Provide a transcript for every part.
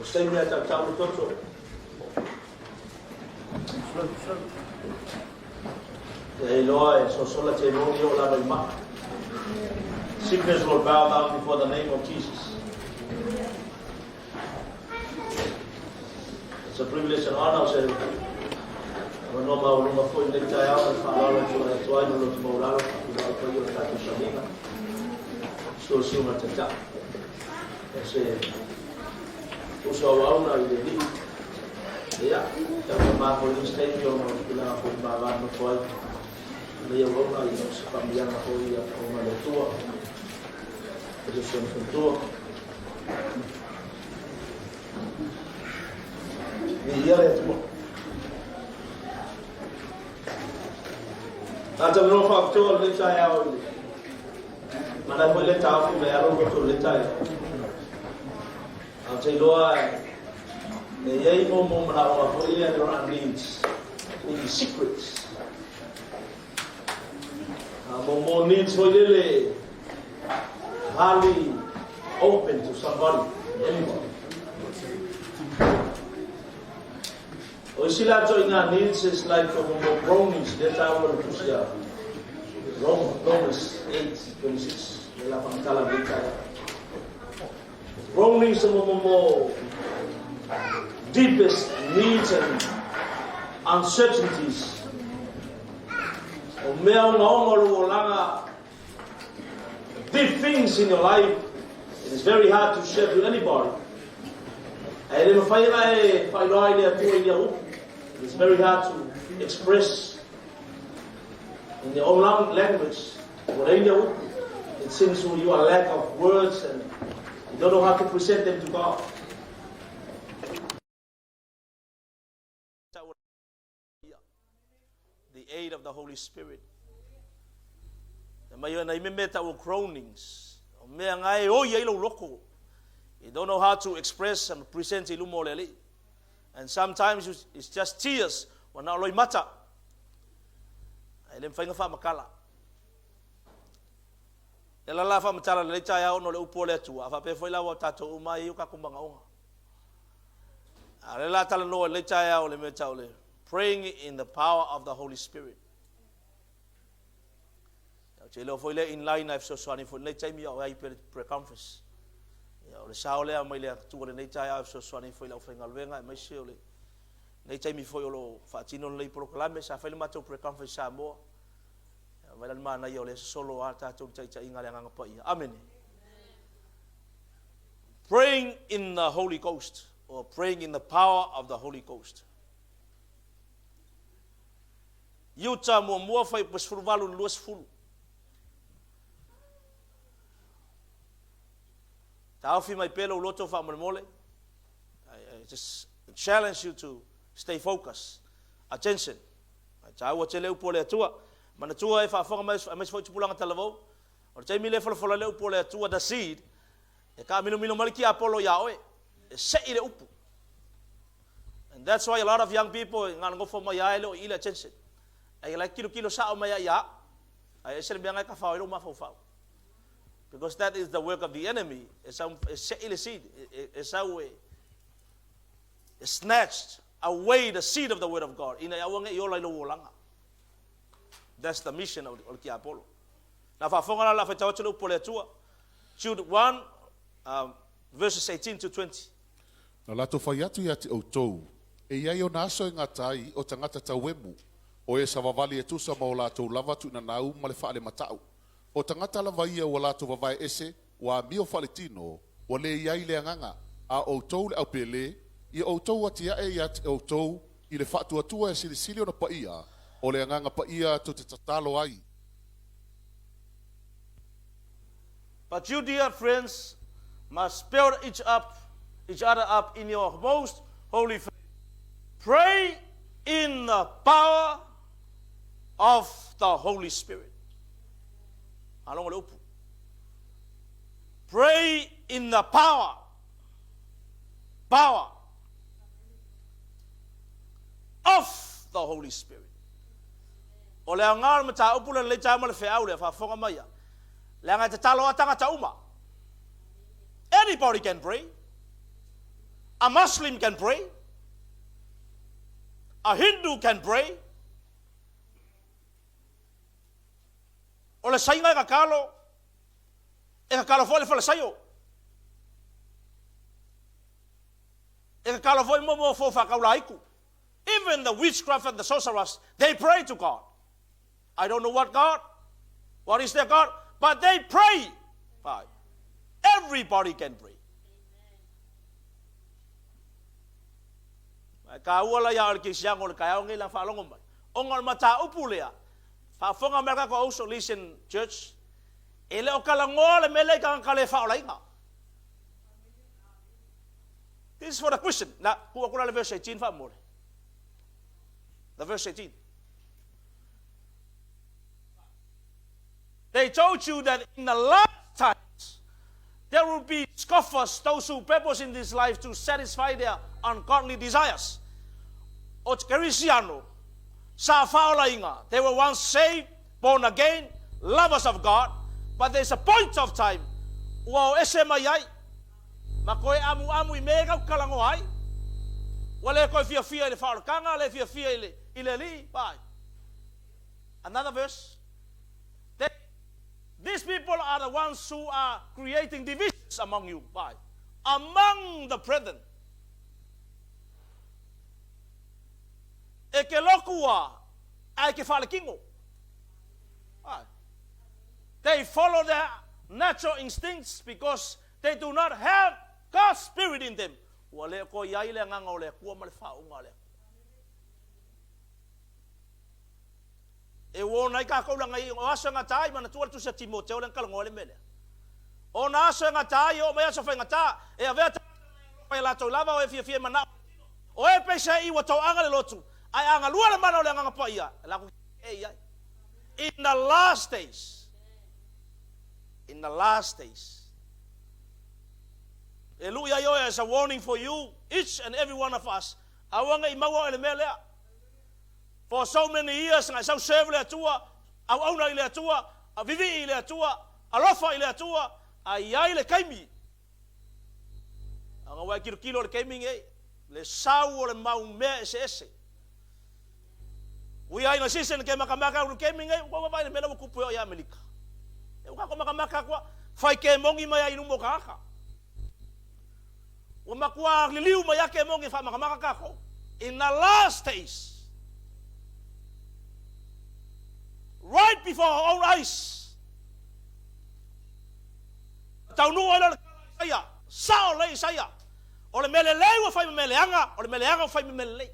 O se taimi lava e tautau le toto. Ia iloa e sosola te moni o lava i maa. Sickness will bow down before the name of Jesus. It's a privilege and honor o se avanoa maualuga foi lenei taeao ma le faaaloalo e tulai atu ai ma le loto maualalo faapitoa i paia o le tatou sauniga. Susu le susuga i le Taitai. O se uso auauna i le Alii. Ia, tautama foi i nisi taimi ona o le tulaga foi i mava nofo ai lenei auauna, ia o se faamanuiaga foi ia ona le Atua. E le uso faletua. Viia le Atua. Tatou faapitoa lenei taeao i le Mana foi le taofi mai alo loto le taeao. Ou te iloa e i ai mo mo manaoga foi lea, there are needs, really secrets. Mo mo needs foi lele hardly open to somebody, anybody. O isi latou i ngā needs is like o mo groanings, lea taua le tusi a Roma, Romans 8:26, le la whangatala le taia. Groanings o mo mo deepest needs and uncertainties. O mea o ngaonga o lo olaga, deep things in your life, it is very hard to share to anybody. Ae le mafai ona e faailoa ai le Atua i ia upu. It is very hard to express in your own language. Ua leai ia upu. It seems you are lack of words and you don't know how to present them to God. The aid of the Holy Spirit. E mai ona i meme tau o groanings. O mea ngai oi ai lou loko. You don't know how to express and present i luma o le Alii. And sometimes it's just tears. Ua na o loi mata. Ai le mawhainga wha makala. E la la wha matala le leita ia ono le upu o le atua. A wha pe foi la wa tātou uma i o kakumanga onga. A le la tala noa le taeao le mea tau le praying in the power of the Holy Spirit. Ou te iloa foi le inline ai fesoasoani foi lenei taimi a o ai pe le pre-conference. Ia, o le sao lea mai le Atua lenei taeao e fesoasoani foi i le aufaigaluega aemaise o lenei taimi foi o lo o faatino lenei polokalame. Sa fai le matou pre-conference i Samoa. Ia, vai la le manaia o lea sosolo a tatou le taitaiga a le Agaga Paia. Amene. Praying in the Holy Ghost or praying in the power of the Holy Ghost. Iuta muamua fuaiupu 18 i le 20. Taofi mai pea lou loto faamolemole. I just challenge you to stay focused. Attention. Ai tāua tele upu o le Atua. Manatua e faafofoga mai aemaise foi tupulaga talavou. O le taimi lea e folafola ai le upu o le Atua, the seed, e taamilomilo mai le tiapolo iā oe, e se'i le upu. And that's why a lot of young people e galogofo mai lava e le o i i le attention. Ai la e tilotilo sa'o mai lava ia a'u. Ae ese le mea na e tafao ai lou mafaufau. Because that is the work of the enemy, e sau e se'i le seed, e sau e snatched away the seed of the word of God, ina ia aua ne i ola i lou olaga. That's the mission o le tiapolo. Na faafofoga la o le a faitau atu le upu a le Atua. Jude 1, verses 18 to 20. Na latou fai atu ia te outou, E i ai ona aso e gata ai o tagata tauemu, o e savavali e tusa ma o latou lava tuinanau ma le faalematau. O tagata lava ia ua latou vavae ese, ua amio faaletino, ua le i ai le agaga, a o outou le aupēlē, ia outou atiae ia te outou i le faatuatua e silisili ona paia, o le Agaga Paia tou te tatalo ai. But you, dear friends, must build each up, each other up in your most holy faith. Pray in the power of the Holy Spirit. Alongo le upu. Pray in the power. Power of the Holy Spirit. O le aoga o le mataupu le lelei taeao ma le feau lea, faafofoga mai ia. Leaga e tatalo a tagata uma. Anybody can pray. A Muslim can pray. A Hindu can pray. O le Saina e tatalo, e tatalo foi le Falesaio. E tatalo foi mo mo fo whakaulaiku. Even the witchcraft and the sorcerers, they pray to God. I don't know what God, what is their God, but they pray. Right. Everybody can pray. Ae taua la ia o le kerisiano o le taeao lenei lana faalogo mai. Ona o le mataupu lea, faafofoga mai le tatou auso, listen church, e le o talanoa le mea lea i tagata le faaolaina. This is for the Christian. Na, tuu atu la le verse 18 faamolemole. The verse 18. They told you that in the last times there will be scoffers, those who purpose in this life to satisfy their ungodly desires. O te Kerisiano, sa faaolaina, they were once saved, born again, lovers of God, but there's a point of time ua o ese mai ai, ma koe amuamu i mea e kaukalagoa ai. Ua le koe fiafia i le faaolataga, le fiafia i le, i le Alii, vaai. Another verse. They, these people are the ones who are creating divisions among you. Why? Among the brethren. E ke lokua, a e ke whalekino. Why? They follow their natural instincts because they do not have God's spirit in them. Ua le ko iai le anganga o le Atua ma le whaunga o le Atua. E uō nei kākou langa i o aso e gata ai, manatua le Tusi a Timoteo lea na talanoa ai le mea lea. O nā aso e gata ai, e oo mai aso faigata, e avea tagata nai alofa ia latou lava o e fiafia i manao o le tino, o e peiseai i ua toaga le lotu, ae a galua le mana o le Agaga Paia, e latou te e i ai. In the last days, in the last days, e lui ai oe as a warning for you, each and every one of us, aua ne i maua oe le mea lea. For so many years na e sau serve le Atua, auauna i le Atua, vivii i le Atua, alofa i le Atua, a iai le taimi. Aga ua e kilokilo i le taimi nei, le sau o le mau mea eseese. Ui ai na season ke makamaka au le taimi nei, ua vaai le mea la ua tupu e o i Amerika. E ua kako makamaka atua, fai kemongi mai ai i luma o tagata. Ua matua liliu mai ake mongi e faamakamaka kākou. In the last days, right before our own eyes, taunuu ai lea o le tala a Isaia, sao lelei Isaia, o le mea lelei ua fai ma mea leaga, o le mea leaga ua fai ma mea lelei.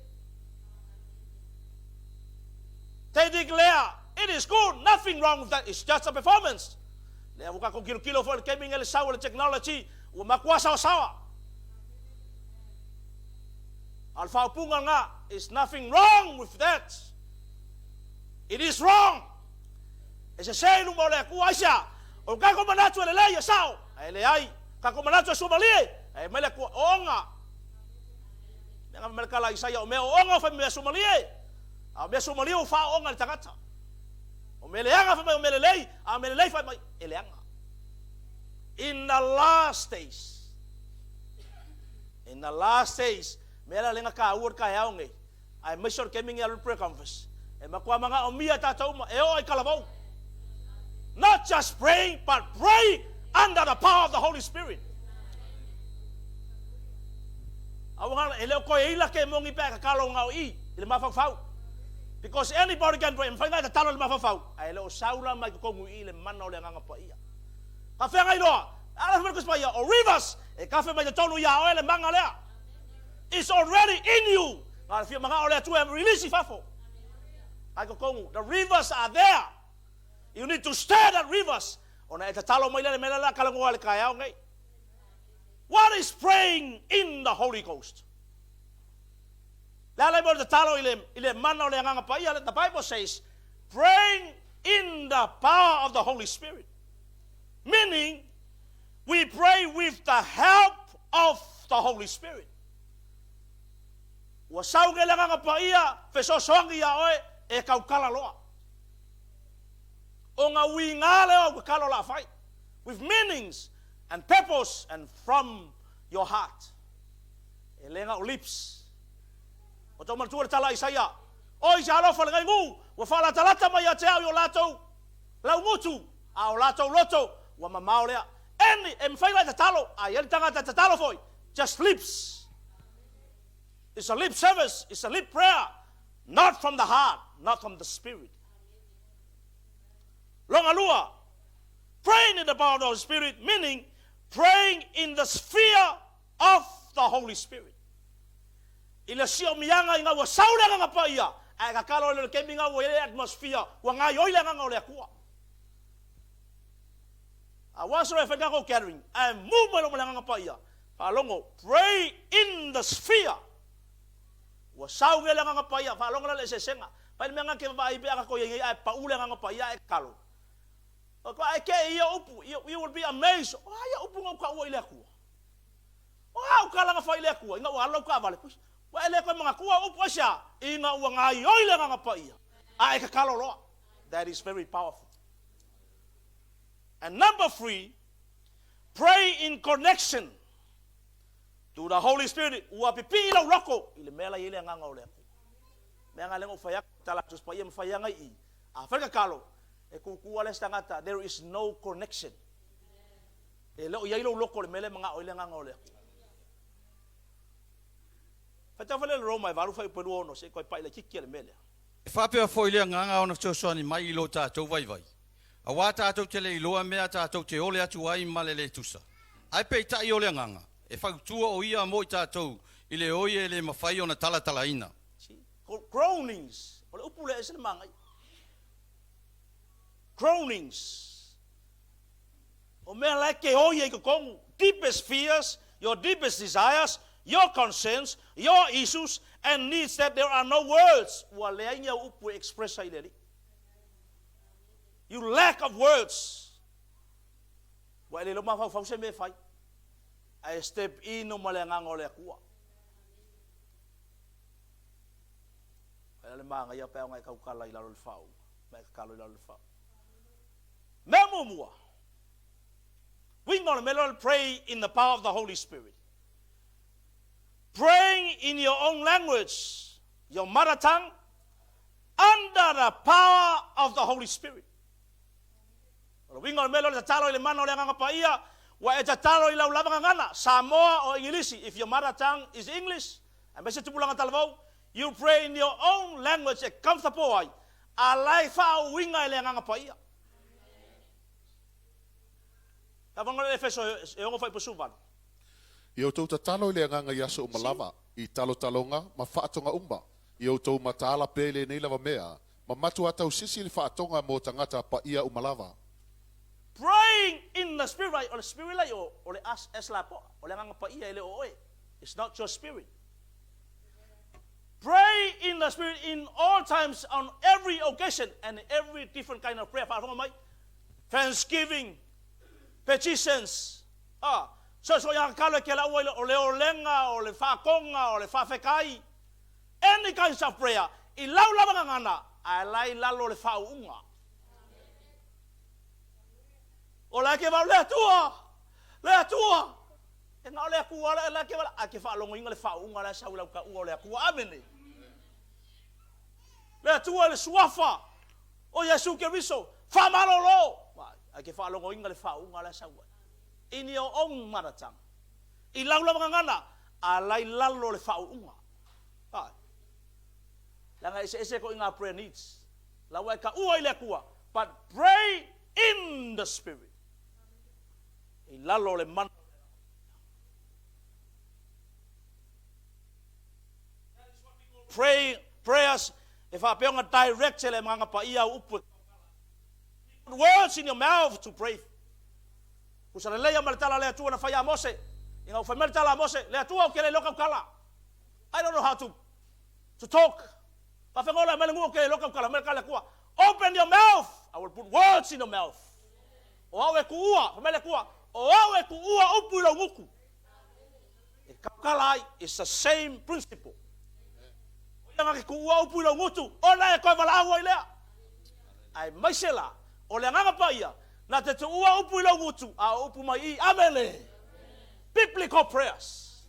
They declare, it is good, nothing wrong with that, it's just a performance. Lea ua tatou kilokilo foi i le taimi nei le sau o le technology ua matua saosaoa. A o le faaupuga lena, is nothing wrong with that. It is wrong. E sese i luma o le Atua, aisea? O le tatou manatu e lelei e sao, ae leai. O tatou manatu e suamalie, ae mai le Atua, ooga. Mea na fai mai le tala a Isaia, o mea ooga ua fai ma mea suamalie, a o mea suamalie ua faaooga i le tagata. O mea leaga fai mai o mea lelei, a o mea lelei fai mai e leaga. In the last days, in the last days, mea la lenga taua le taeao nei, aemaise o le taimi nei alu le prayer conference, e matua manaomia e tatou uma, e oo ai talavou. Not just praying, but pray under the power of the Holy Spirit. Aua e le o koe ila ke mongi pe a tatalo ngao i, i le mafaufau. Because anybody can pray, e mafai ona e tatalo i le mafaufau, ae le o sau la mai totonu i i le mana o le Agaga Paia. Faafeagai loa, a le fai mai le Tusi Paia, o rivers e kafe mai totonu iā oe le mana lea. It's already in you. Na o le fia manao o le Atua e release i fafo. Ai totonu, the rivers are there. You need to stir that rivers. Ona e tatalo mai lea le mea lea la talanoa i le taeao nei. What is praying in the Holy Ghost? Le ala i mo le tatalo i le, i le mana o le Agaga Paia, the Bible says, praying in the power of the Holy Spirit. Meaning, we pray with the help of the Holy Spirit. Ua sau nei le Agaga Paia fesoasoani iā oe e tautala loa. O ngā uiga lea o au tatalo o le a fai. With meanings and purpose and from your heart. E le na o lips. Ua tau manatua le tala a Isaia, Oi se alofa lenei nuu, ua faalatalata mai ia te au i o latou laugutu, a o latou loto ua mamao lea. Any, e mafai ona e tatalo, a i ai le tagata e tatalo foi, just lips. It's a lip service, it's a lip prayer, not from the heart, not from the spirit. Longa lua, praying in the power of the Holy Spirit, meaning praying in the sphere of the Holy Spirit. I le siomiaga ina ua sau le Agaga Paia, ae tatalo ai loa i le taimi lena ua i ai le atmosphere ua gaioi le Agaga o le Atua. Aua se loa e fai le tatou gathering, ae move mai loa ma le Agaga Paia, faalogo, pray in the sphere. Ua sau nei le Agaga Paia, faalogo la le eseesega. Fai le mea lena ke vaai pe a tatou i ai nei ae pau le Agaga Paia ae tatalo. Ae kei ia upu, you will be amazed, o a ia upu na ou taua i le Atua? O a au tala na fai i le Atua ina ua alu lau taavale? Ua e le toe manatua au upu aisea? Ina ua gaioi le Agaga Paia, a e tatalo loa. That is very powerful. And number three, pray in connection to the Holy Spirit. Ua pipii lau loko i le mea la i ai le Agaga o le Atua. Mea nga lea na ou fai atu, tala atu Paia ma fai aga i i. A fai le tatalo, e kukū lava le isi tagata, there is no connection. E le o i ai lou loto i le mea lea e manao ai le Agaga o le Atua. Faitau fai lea i le Roma e 8 fuaiupu e 26 se i toe pai laitiiti le mea lea. E faapea foi le Agaga ona fesoasoani mai i lo tatou vaivai, aua tatou te le iloa mea tatou te ole atu ai ma le le tusa. Ae peitai o le Agaga, e fautua o ia mo i tatou i le oi e le mafai ona talatalaina. See? Groanings. O le upu lea e ese le manaia. Groanings. O mea la e ke oi ai i totonu, deepest fears, your deepest desires, your concerns, your issues and needs that there are no words, ua leai ni au upu e express ai i le Alii. You lack of words. Ua e le iloa mafaufau se mea e fai. Ae step in ma le Agaga o le Atua. Ai la le manaia pe a ona e tautala i lalo o le faauuga, ma e tatalo i lalo o le faauuga. Mea muamua, uiga o le mea lea o le pray in the power of the Holy Spirit. Praying in your own language, your mother tongue, under the power of the Holy Spirit. O le uiga o le mea lea o le tatalo i le mana o le Agaga Paia, ua e tatalo i lau lava gagana, Samoa o Igilisi, if your mother tongue is English, aemaise tupulaga talavou, you pray in your own language e comfortable ai, A la e faauuina e le Agaga Paia. Tavaga le Efeso e ono faipusuvalu. I outou tatalo i le Agaga i aso uma lava, i talotaloga ma faatoga uma, i outou mataala pea i lenei lava mea, ma matua tausisi i le faatoga mo tagata paia uma lava. Praying in the Spirit, right? O le Spirit la i o, o le as, as la poa, o le Agaga Paia e le o oe. It's not your spirit. Pray in the Spirit in all times, on every occasion, and every different kind of prayer. Faafofoga mai. Thanksgiving, petitions, ah, soisoiaga tatalo e kelaua i le, o le olega, o le faatoga, o le faafetai, any kinds of prayer, i lau lava gagana, ae la i lalo o le faauuga. O la e ke vao le Atua, le Atua. E na o le Atua la la ke vala a ke faalogoina le faauuga la e sau i lau taua o le Atua. Amene. Le Atua le suafa o Iesu Keriso, faamalolo. Ae ke faalogoina le faauuga la e sau ai. In your own mother tongue. I lau lava gagana, a la i lalo le faauuga. Ai. Leaga eseese ituaiga prayer needs. La ua e taua i le Atua, but pray in the Spirit. I lalo o le mana o le Agaga Paia. Pray, prayers e faapea ona direct e le Agaga Paia au upu e tautala ai. He put words in your mouth to pray. Tusa lelei lava ma le tala a le Atua na fai ia Mose. Ina ua fai mai le tala a Mose, Le Atua ou te le iloa tautala. I don't know how to, to talk. Faafegola mai le nuu ou te le iloa tautala. Fai mai le tala a le Atua, Open your mouth, I will put words in your mouth. O au e tuua, fai mai le Atua, o au e tuua upu i lou gutu. E tautala ai, it's the same principle. O ia na te tuua upu i lou gutu, ona e toe valaau ai lea. Aemaise la, o le Agaga Paia, na te tuua upu i lou gutu, a o upu mai i, Amene! Biblical prayers.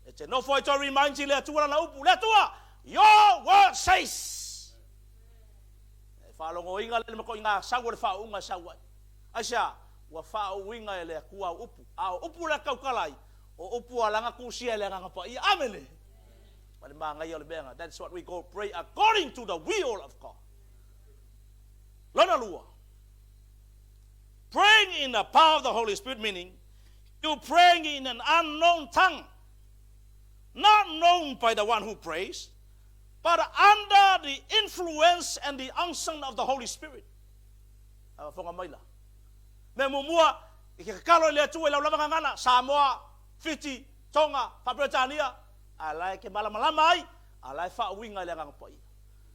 E te nofo ai toe remind i le Atua lana upu, Le Atua, Your word says. E faalogoina le matoiga sau o le faauuga e sau ai. Aisea? Ua faauuina e le Atua au upu. A o upu la e tautala ai, o upu a lana tusia e le Agaga Paia. Amene! Ma le manaia o le mea lena. That's what we call pray according to the will of God. Lona lua, praying in the power of the Holy Spirit meaning you praying in an unknown tongue, not known by the one who prays, but under the influence and the unction of the Holy Spirit. Faafofoga mai la. Mea muamua, i ke tatalo i le Atua i lau lava gagana, Samoa, Fiti, Tonga, Faa-Peretania, a la e ke malamalama ai, a la e faauiga i le Agaga Paia.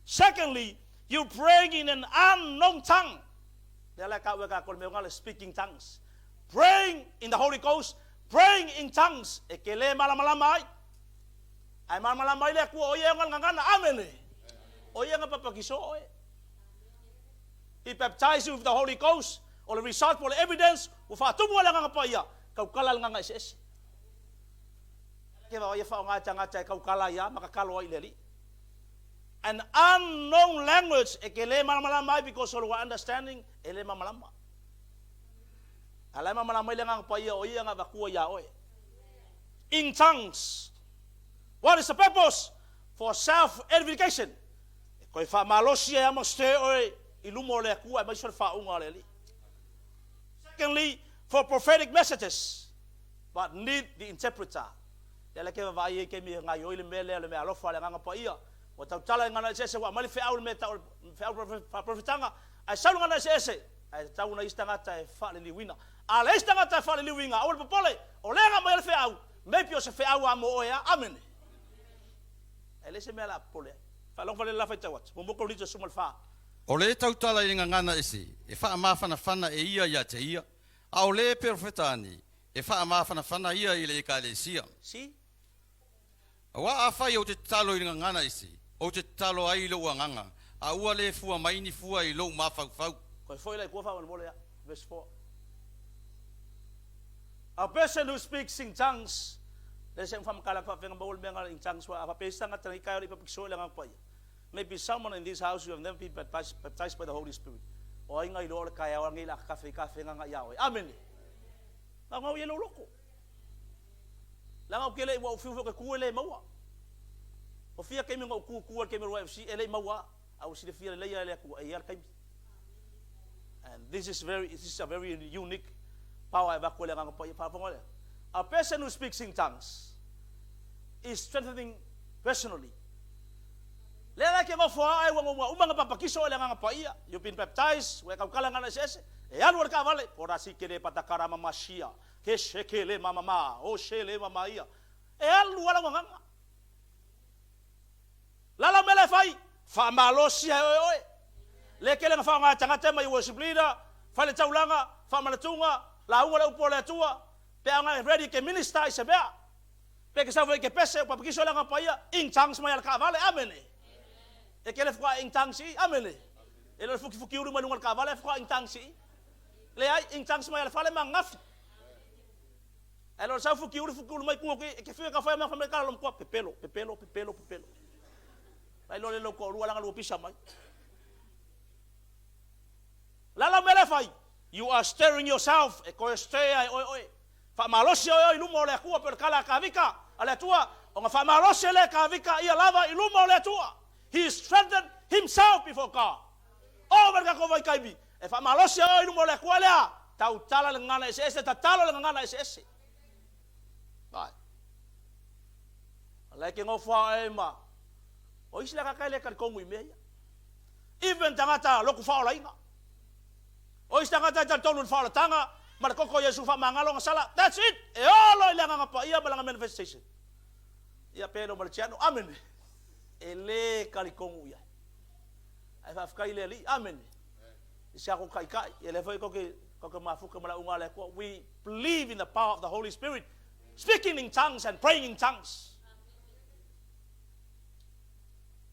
Secondly, you praying in an unknown tongue. Lea la e taua e tatou le mea ona le speaking tongues. Praying in the Holy Ghost, praying in tongues, e ke lē malamalama ai. Ae malamalama ai le Atua, o ia e ona le gagana. Amene. O ia na papatiso oe. He baptized you with the Holy Ghost. O le result po o le evidence, ua faatumu ai le Agaga Paia, tautala le agaga eseese. Ke vao ia whaonga e tangata e tautala ia, ma tatalo ai i le Alii. An unknown language e ke lē malamalama ai because o le understanding e lē malamalama. A la e malamalama ai le Agaga Paia o ia na avatua iā oe. In tongues. What is the purpose? For self-edification. E toe faamalosi ai ama sē oe i luma o le Atua aemaise o le faauuga a le Alii. Secondly, for prophetic messages, but need the interpreter. Lea la ke vaavaai ai taimi e gaioi le mea lea o le mea alofa a le Agaga Paia. Ua tautala i gana eseese ua aumai le feau le mea e tau o le feau faaprofetaga, ae sau le gana eseese, ae tatau ona isi tagata e faaliliuina. A leai se tagata e faaliliuina, aua le popole, o lea na aumai ai le feau, maybe o se feau lava mo oe a. Amene. E leai se mea o le a popole ai. Faalogo fale le la faitau atu. Muamua Korinito 14. O le tautala i le gagana ese e faamafanafana e ia ia te ia, a o le perofeta ane e faamafanafana ia i le Ekalesia. See? Aua afai ou te tatalo i le gagana ese, ou te tatalo ai i lou agaga, a ua le fua mai ni fua i lou mafaufau. Koe foi la i kua faamolemole a. Verse 4. A person who speaks in tongues, le se whamakala ka whenga maua le mea ngā in tongues, a whapesa ngā tana i kai ora i papikisoe le ngā paia. Maybe someone in this house you have never been baptized, baptized by the Holy Spirit. O ai ngā iloa o le kai ao angi la kafe ka whenga ngā ia oe. Amen. Ngā ngau i e loko. La ngau kele ua ufiu ke ku e le maua. O fia keimi ngau ku ku al keimi rua FC e le maua. A u silafia lelei e le Atua e i ai le taimi. And this is very, this is a very unique power e avatu e le Agaga Paia. Faafofoga lea. A person who speaks in tongues is strengthening personally. Lea la e ke nofo a oe ua uma na papatiso oe i le Agaga Paia. You've been baptized, ua e tautala i gagana eseese. E alu a le taavale, ora si ke le patakara mama sia, ke se ke le mama ma, o se le mama ia. E alu a lau agaga. Lalau mea la e fai, faamalosi ae oe oe. Le kele na faaaoga e tagata mai worship leader, fai le taulaga, faamanatuga, lauga le upu a le Atua, pe a e ready ke minister i se mea. Pe ke sau foi ke pese, papakiso le agaga paia, in tongues mai a le taavale. Amene. E kele faatoa in tongues i. Amene. E le o le fukifuki ulu mai luga o le taavale faatoa in tongues i. Leai, in tongues mai a le fale ma gafi. Ae le o le sau fuki ulu fuki ulu mai ku e ke fiu ka whai mai ka lom kua pepelo pepelo pepelo pepelo. Lai lo le lo ko rua langa lua pisa mai. Lala mele fai. You are stirring yourself e koe stir ai oe oe. Faamalosi oe oe i luma o le Atua pe o le kala a kavika a le Atua ona faamalosi le kavika ia lava i luma o le Atua. He strengthened himself before God. O ma le tatou vaitaimi, e faamalosi ai oe i luma o le Atua lea, tautala le gagana eseese, tatalo le gagana eseese. Ai. A la e ke nofo a oe ma, o isi la kaka e le talitonu i mea ia. Even tagata lotu faaolaina. O isi tagata e talitonu i le faaolataga ma le koko o Iesu faamagalo ona sala, that's it! E olo i le Agaga Paia ma lana manifestation. Ia pe le o ma le tiano. Amene. E le talitonu i ai. Ae faafetai i le Alii. Amene. I si ako taitai, ia lea foi tou te, tou te mafuta ma le auga a le Atua. We believe in the power of the Holy Spirit, speaking in tongues and praying in tongues.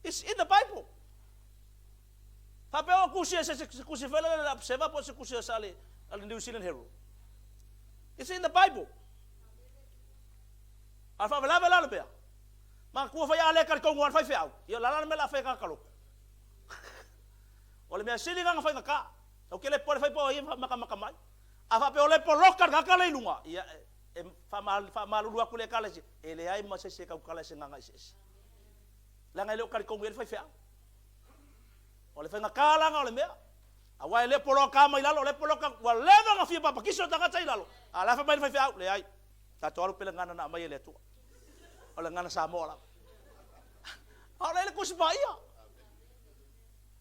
It's in the Bible. Faapea o tusi e se, se, se tusi foi lea le Observer po o se tusi a le, a le New Zealand Herald. It's in the Bible. A o le faalavelave la o le mea, manatua foi a le talitonu lava le faifeau, ia o le a la le mea o le a fai e tagata lotu? O le mea sili lena ona faigata. Ou te le popole foi po o ai e matamata mai. A faapea o lea e poloka le tagata lea i luga, ia e faamalulu atu i le Ekalesia, e leai ma se isi e tautala i se agaga eseese. Leaga e le o talitonu i ai le faifeau. O le faigata la lena o le mea. Aua e le o poloka mai lalo, o lea e poloka, ua leva ona fia papatiso le tagata i lalo, a o la e fai mai le faifeau, leai, tatou alu pea le gagana na aumai e le Atua. O le gagana Samoa lava. A o lea e i le Tusi Paia.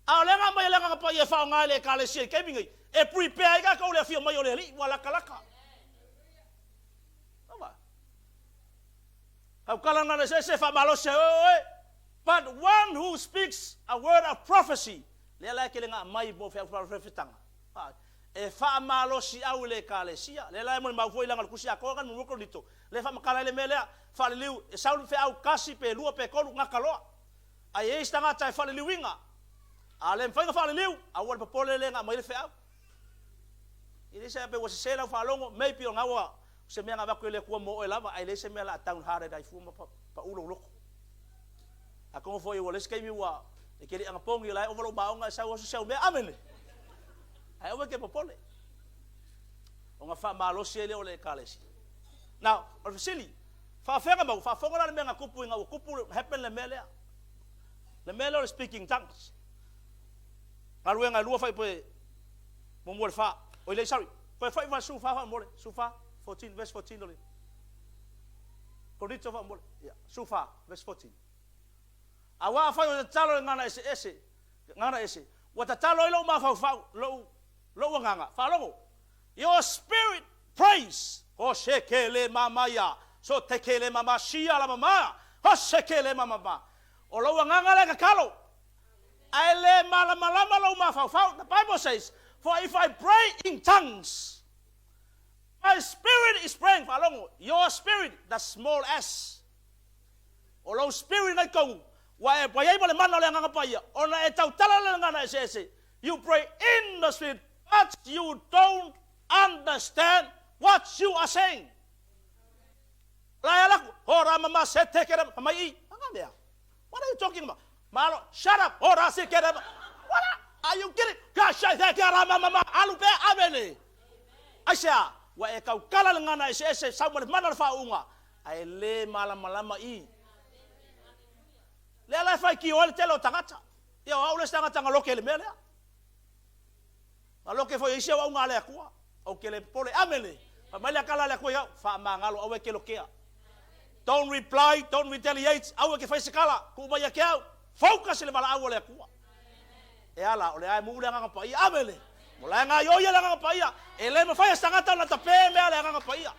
A o lea na aumai e le Agaga Paia e faaaoga e le Ekalesia i le taimi nei, e prepare ai tatou i le afio mai o le Alii, ua latalata. Tautala na le sese faamalosi ai oe. But one who speaks a word of prophecy, lea la e tele na aumai mo feau faafetaga, e faamalosiau i le Ekalesia. Lea la e molimau foi leaga o le Tusi atoa lena i Korinito, lea e faamatala ai le mea lea, faaliliu, e sau le feau tasi pe lua pe tolu, gata loa. Ae i ai isi tagata e faaliliuina. A le mafai ona faaliliu, aua le popole lea na aumai ai le feau. E leai se, pe ua sese lau faalogo, maybe o lena ua se mea na avatu e le Atua mo oe lava, ae leai se mea o le a downhearted ai fua ma pau lou loto. Atonu foi ua le isi taimi ua e te le anapogi o la e ova lou maoga e sau aso si au mea. Amene! Ae aua e te popole. Ona faamalosi ai lea o le Ekalesia. Now, o le fesili, faafefea ona maua? Faafofoga la i le mea na tupu ina ua tupu, happen le mea lea. Le mea lea o le speaking tongues. Galuega e lua fai pe muamua i le fa. Oi leai, sorry. Toe foi ma 14 faamolemole. 14, 14, verse 14 o le Korinito faamolemole. Ia, 14, verse 14. Aua afai o tatalo i le gagana eseese, gagana ese, ua tatalo ai lou mafaufau, lou, lou agaga. Faalogo. Your spirit prays. Ko se ke le mama ia, so te ke le mama sia la mama, ko se ke le mama ma. O lou agaga lea tatalo. Ae le malamalama lou mafaufau. The Bible says, for if I pray in tongues, my spirit is praying. Faalogo, your spirit, the small s. O lou spirit ngai tonu, ua e pai ai ma le mana o le Agaga Paia, ona e tautala le gagana eseese. You pray in the spirit, but you don't understand what you are saying. La e ala aku, ho ra mama se te kere, mai i, anga mea. What are you talking about? Malo, shut up, ho ra se kere, what are you kidding? Ka shai te kere mama ma, alu pe amene. Aisea, ua e tautala le gagana eseese, sau ma le mana o le faauuga, ae le malamalama i. Lea la e faitio ai le tele o tagata. Ia o au le isi tagata na loke i le mea lea. Na loke foi e isi auauna a le Atua. Ou te le popole. Amene! Fai mai le tala a le Atua i au, faamagalo, aua e te lokea. Don't reply, don't retaliate, aua e te fai se tala, tuu mai ia te au. Focus i le valaau a le Atua. E ala, o lea e mu'u le Agaga Paia. Amene! O la e gaioia le Agaga Paia. E le mafai e se tagata ona tape mea le Agaga Paia.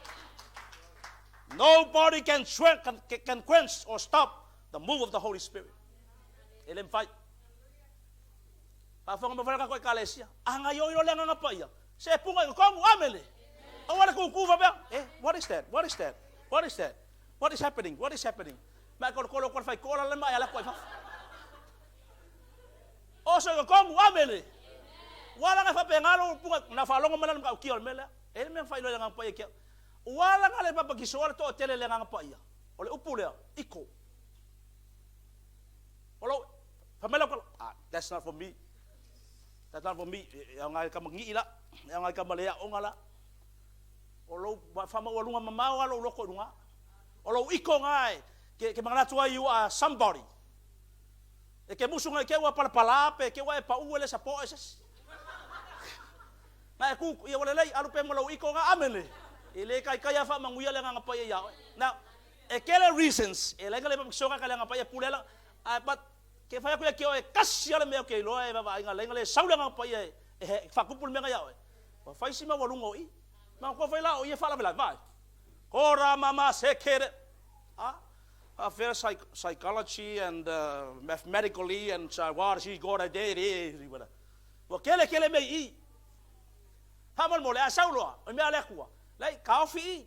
Nobody can, can, can quench or stop the move of the Holy Spirit. E le mafai. Faafofoga mai foi le tatou Ekalesia. A gaioi loa le Agaga Paia, se puga i totonu. Amene! Aua le kūkū faapea, eh, what is that? What is that? What is that? What is happening? What is happening? Ma e kolokolo atu le faitoa la le ma e ala atu ai fafo. Oso i totonu, amene! Ua ala na faapena lou puga, na faalogo mai la le matautia o le mea lea. E i ai le mea na faailoa i le Agaga Paia ki au. Ua ala na le papatisoa le toatele i le Agaga Paia. O le upu lea, iko. O lou, fai mai lau tala, ah, that's not for me. That's not for me. E aoga i tama ni'i la, e aoga i tama le aoga la. O lou faamaualuga mamao lava lou loto i luga. O lou iko na e, ke, ke manatu ai you are somebody. E ke musu ngai ke ua palapala pe ke ua e pau e le sa poe se isi. Na e ku, ia ua lelei, alu pea ma lou iko na, amene. E le taitai lava faamanuia le Agaga Paia ia oe. Now, e tele reasons, e leai na le papakisoga ka le Agaga Paia e pule ala, ae but, ke fai atu ia ki oe, tasi lava le mea ou te iloa e vaavaaiga, leai na le sau le Agaga Paia e, e faatupu le mea na ia oe. Ua fai si maualuga o i. Manatua foi la o i e faalavelave, vaai. Ko ra mama se kere. A, faafefea psychology and mathematically and what she got a day, Ua kele kele mea i i. Faamolemole, a sau loa, o le mea a le Atua, leai, taofi i.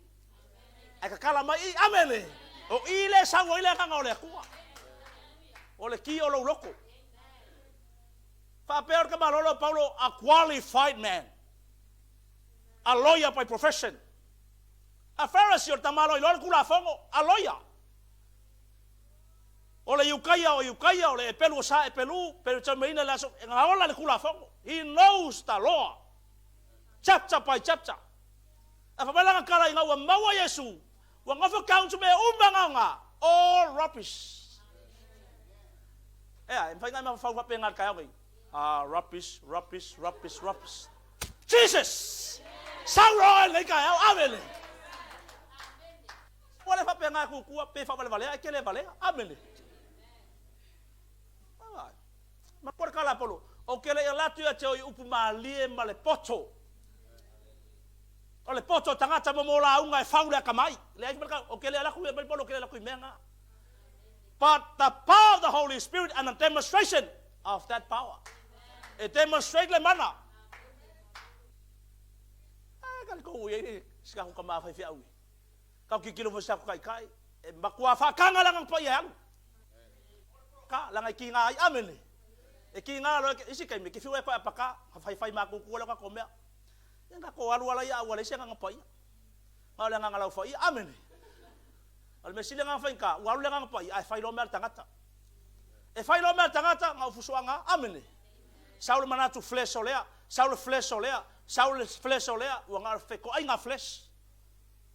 Ae tatala mai i. Amene! O i le sau ai le agaga o le Atua. O le ki o lou loto. Faapea o le tamaloa o Paulo, a qualified man. A lawyer by profession. A Pharisee o le tamaloa iloa le Tulafono, a loia. O le Iukaia o Iukaia, o le Epelu o Sa Epelu, Peretaumaina le aso, e gaola le Tulafono. He knows the law. Chapter by chapter. Ae fai mai lana tala ina ua maua Iesu, ua nofo count mea uma gaoga, all rubbish. Ea, e mafai ona e mafaufau faapena i le taeao nei. Ah, rubbish, rubbish, rubbish, rubbish. Jesus! Sau loa oe i lenei taeao, amene! Ua le faapena e kukua pe faavalevalea, e te le valea, amene! Ma pore kala polo, o ke le ia latu ia te oi upu malie ma le poto. O le poto o tagata mo mo lauga e fau le akamai. Le ai o ke le laku ia mai polo ke le laku i mea ngā. But the power of the Holy Spirit and the demonstration of that power. E demonstrate le mana. Ai ka kou ia i sika ko kama fai fiau. Kau kikilo fo sa ko kai kai. E makua whakanga langa pa ia alu. Ka langa ki ngā ai amene. E ki ngā lo isi kai me ki fiu e pa paka fai fai ma ku ku la ka mea. E nga ko alu ala ia wala isi nga pa ia. Nga le nga lau fa ia amene. O le mea sili nga fai ka ua alu le nga pa ia ai fai lo mea tangata. E fai loa mea a le tagata, na o fusoaga, amene. Sau le manatu flesh o lea, sau le flesh o lea, sau le flesh o lea, ua na o le fetoaiga flesh.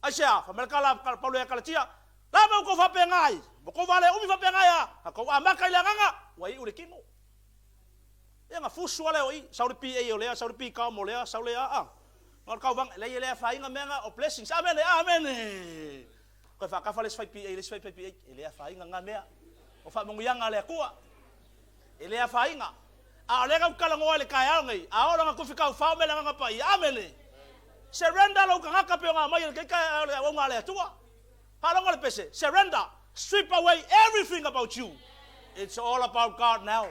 Aisea? Fai mai le tala a Paulo ia Kalatia, La me ua tou faapena ai, ua tou vale umi faapena ai a, na tou amata i le agaga, ua iu i le kino. Ia na fusu lava lea o i, sau le PA o lea, sau le PCOM o lea, sau le a, a. Na o le tauvaga, leai e le afaina mea na o blessings. Amene, amene! Toe faatafa le isi fai PA i le isi fai PA, e le afaina na mea. O faamanuiaga a le Atua, e le afaina. A o lea na ou talanoa i le taeao nei, a oo lana tufi taufao mea le Agaga Paia. Amene! Surrender lou tagata pei ona aumai e lenei taeao le auauna a le Atua. Faalogo le pese, surrender, strip away everything about you. It's all about God now.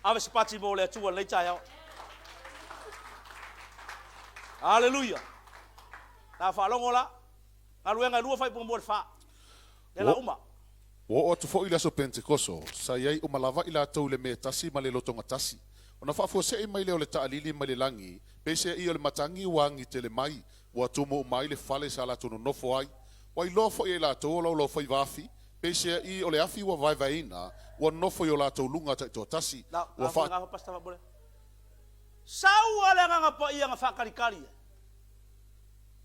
Ave se pati mo le Atua lenei taeao. Hallelujah. Na faalogo la, galuega e lua faaipuga mua i le fa. Lea la uma. Ua oo atu foi i le aso Pentekoso, sa i ai uma lava i latou i le mea e tasi ma le lotoga tasi. Ona faafuasei mai lea o le taalili mai le lagi, peiseai o le matagi ua agi tele mai, ua tumu uma ai le fale sa latou nonofo ai. Ua iloa foi e i latou o laulau faiva afi, peiseai o le afi ua vaevaeina, ua nofo i o latou luga taitoatasi. Ua faa. Sau a le Agaga Paia na faatalitali ai.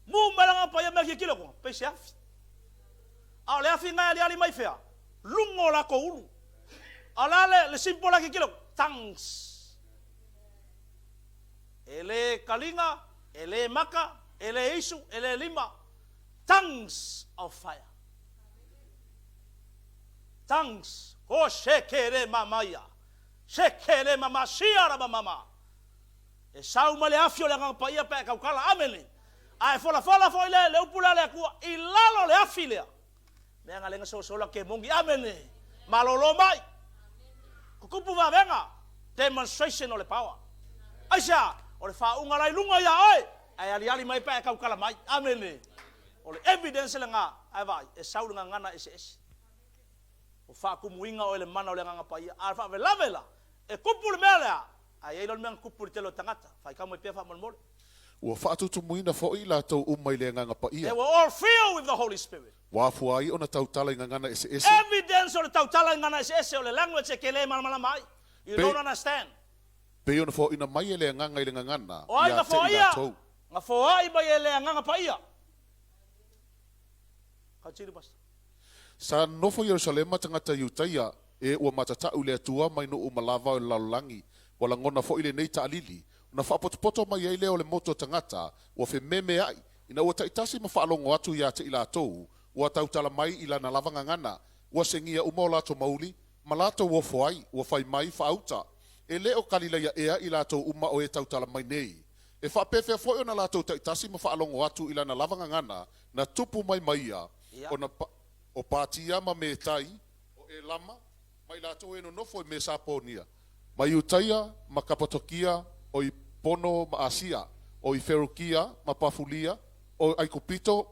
Mu mai le Agaga Paia mea kilekile kona, pei se afi. A o le afi na e aliali mai fea? Luga o latou ulu. A o le a le, le symbol a kilekile kona? Tongues. E le kaliga, e le maka, e le isu, e le lima. Tongues of fire. Tongues. Ko se ke re mamaia. Sekele ma masia rama mama. E sau mai le afi o le Agaga Paia pe a e tautala. Amene. A e folafola foi le, le upu lea a le Atua, i lalo o le afi lea. Mea na lenga sosola ke mongi. Amene. Malolo mai. Kukupu vavega. Demonstration o le power. Aisea? O le faauuga la i luga ia oe, ae aliali mai pe a e tautala mai. Amene. O le evidence lena, ae vaai, e sau le gagana eseese. Ua faatumuina oe i le mana o le Agaga Paia, a o le faalavelave la, e tupu le mea lea, ae i ai loa le mea na tupu i le tele o tagata. Faitau mai pea faamolemole. Ua faatutumuina foi i latou uma i le Agaga Paia. They were all filled with the Holy Spirit. Ua afua ai ona tautala i gagana eseese. Evidence o le tautala i gagana eseese o le language e ke le malamalama ai. You don't understand. Pei ona foaina mai e le Agaga i le gagana, O ai ia na te i foaia? latou. Na foai mai e le Agaga Paia. Continue, Pastor. Sa nofo i Ierusalema tagata Iutaia, e ua matatau i le Atua mai nuu uma lava o le lalolagi. Ua lagona foi lenei taalili, ona faapotopoto mai ai lea o le motu o tagata, ua fememeai, ina ua taitasi ma faalogo atu ia te i latou, ua tautala mai i lana lava gagana, ua segia uma o latou mauli, ma latou ofo ai, ua fai mai, Faauta, e le o Kalilaia ea i latou uma o e tautala mai nei? E faapefea foi ona latou taitasi ma faalogo atu i lana lava gagana, na tupu mai ma ia, ona o Patia ma Metai, o Elama, ma i latou e nonofo i Mesaponia, ma Iutaia ma Kapatokia, o i Pono ma Asia, o i Ferukia ma Pafulia, o Aikupito,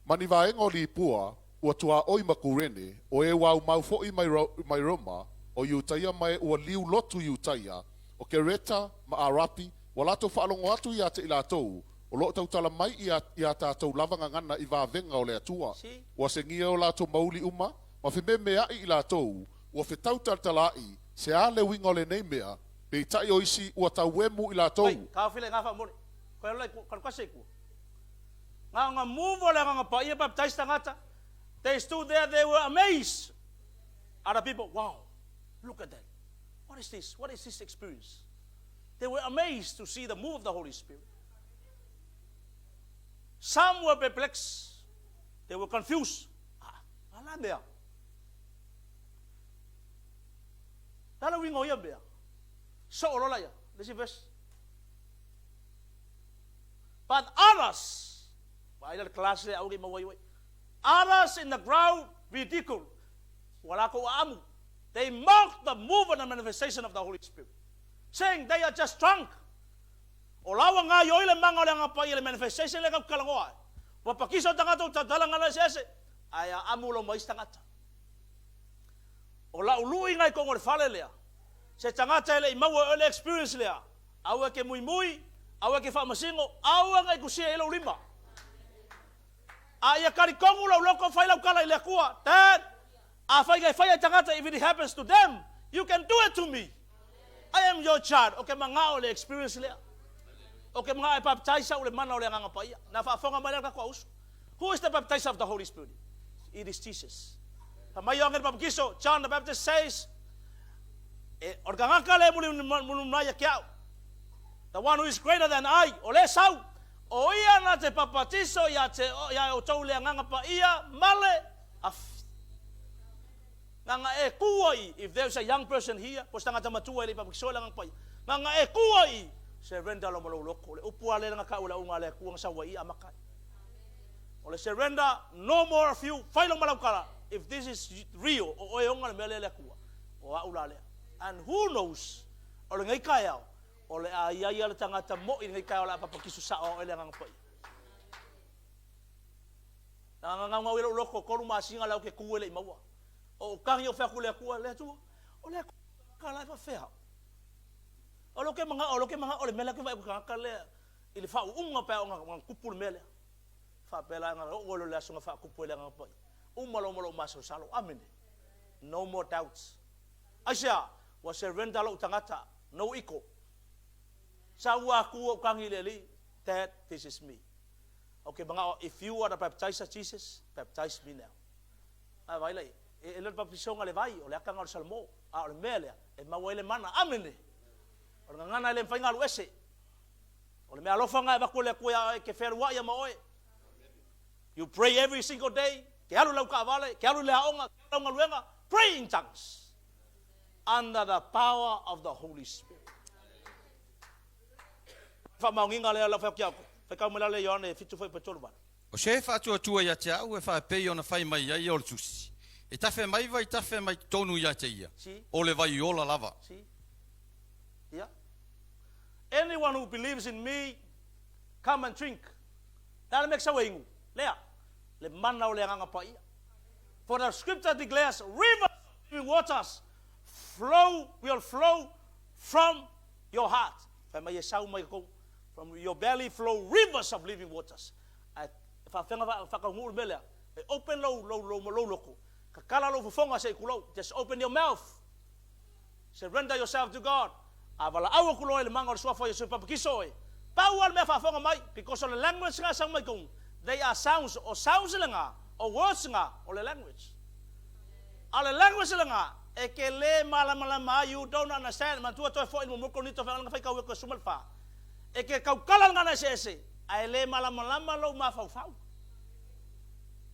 ma ni vaega o Lipua, ua tuaoi ma Kurene, o e ua aumau foi mai mai Roma, o Iutaia ma e ua liu lotu Iutaia, o Kereta ma Arapi, ua latou faalogo atu ia te i latou, O lo o tautala mai i a, i a tatou lava gagana i vavega o le Atua. See? Ua segia o latou mauli uma, ma fememea'i i latou, ua fetau talatala'i, se a le uiga o lenei mea, peitai o isi ua tauemu i latou. Wait, taofi le gafa mole. Koe alu la i kua, ka alu kasi i kua. Ngaonga move o le Agaga Paia baptize tagata. They stood there, they were amazed. Other people, wow, look at that. What is this? What is this experience? They were amazed to see the move of the Holy Spirit. Some were perplexed. They were confused. Ah, ala mea. Lala uiga o ia mea. Soo loa laia. Le isi verse. But others, vaai la le class lea aua ne i maua ai oe. Others in the crowd ridiculed, ua latou aamu. They mocked the move and the manifestation of the Holy Spirit, saying they are just drunk. O la ua gaioi le maga o le Agaga Paia i le manifestation lea kau talanoa ai. Ua pakisa o tagata ua tautala gana eseese, ae aamu lo ma isi tagata. O lau lui ngai tonu o le fale lea, se tagata e le i maua e oe le experience lea, aua e ke muimui, aua e ke faamasino, aua ne i tusia i ai lou lima. A ia talitonu lou loto, fai lau tala i le Atua, Dad, afai na e faia i tagata, if it happens to them, you can do it to me. I am your child. O ke manao i le experience lea. O ke manao e baptize au i le mana o le Agaga Paia. Na faafofoga mai lea le tatou auso. Who is the baptizer of the Holy Spirit? It is Jesus. Fa mai Ioane le Papatiso, John the Baptist says, e, o le tagata le muli mai ia ke au. The one who is greater than I, o le sau, o ia na te papatiso ia te ia o tou le Agaga Paia ma le afi. Nganga e kua i, if there is a young person here, po se tagata matua e le i papatiso i le Agaga Paia, nganga e kua i, surrender lo ma lou loko. Le upu a le nga kau le unga le Atua nga sau ai i amaka ai. O le surrender, no more of you, fai lou malaukala, if this is real, o oe ona le mea lea le Atua, o a'u la lea. And who knows, o lenei taeao, o le a i ai ia le tagata mo'i i lenei taeao o le a papakiso sa'o a oe le Agaga Paia. Na gagaugau ai lou loto, tolu masina la ou te tu e le i maua. O ou tagi o fai atu i le Atua, le Atua, o le Atua ka la e faafefea au. O lou ke mana'o, o lou ke mana'o le mea lea ou te vaai atu i le tagata lea, i le faauuga pe a oo ina tupu le mea lea. Faapea la na oo ai loa i le aso na faatupu ai le Agaga Paia. Uma loa ma lou masalosalo. Amene. No more doubts. Aisea? Ua surrender lou tagata. No ego. Sa ua atu ou tagi i le Alii, Dad, this is me. Ou ke manao, if you are the baptizer, Jesus, baptize me now. A vai lai, e le o le baptisoga le vai, o le akaga o le Salamo, a o le mea lea, e maua ai le mana. Amene. O le gagana e le mafai ona alu ese. O le mea alofa lena e avatu e le Atua ia oe, e ke fealuai ia ma oe. You pray every single day, ke alu i lau taavale, ke alu i le aoga, ke alu i lau galuega, pray in tongues under the power of the Holy Spirit. Faamaoniga lea lau fai atu ia outou. Faitau mai la le Ioane 7 foi pe 38. O se faatuatua ia te au e faapei ona fai mai ai o le Tusi, E tafe mai vai tafe mai totonu ia te ia, See? o le vai ola lava. See? Yeah. Anyone who believes in me, come and drink. Le a le mea ke sau e inu? Lea, le mana o le Agaga Paia. For the scripture declares, rivers of living waters flow, will flow from your heart. Fai mai e sau mai kou, from your belly flow rivers of living waters. Ae faafega faataunuu le mea lea, e open lou, lou, lou, lou loto, kakala lou fofoga se i kulou, just open your mouth. Surrender yourself to God. A valaau aku loa i le maga o le Suafa o Iesu e papakiso oe. Pau lava le mea faafofoga mai, because o le language nga sau mai kou, they are sounds, o sounds le nga, o words nga, o le language. A o le language le nga, e ke le malamalama ai, you don't understand, manatua toe foi i le muamua Korinito feagaiga faitau e koe 14. E ke kaukala le gagana eseese, ae le malamalama lou mafaufau.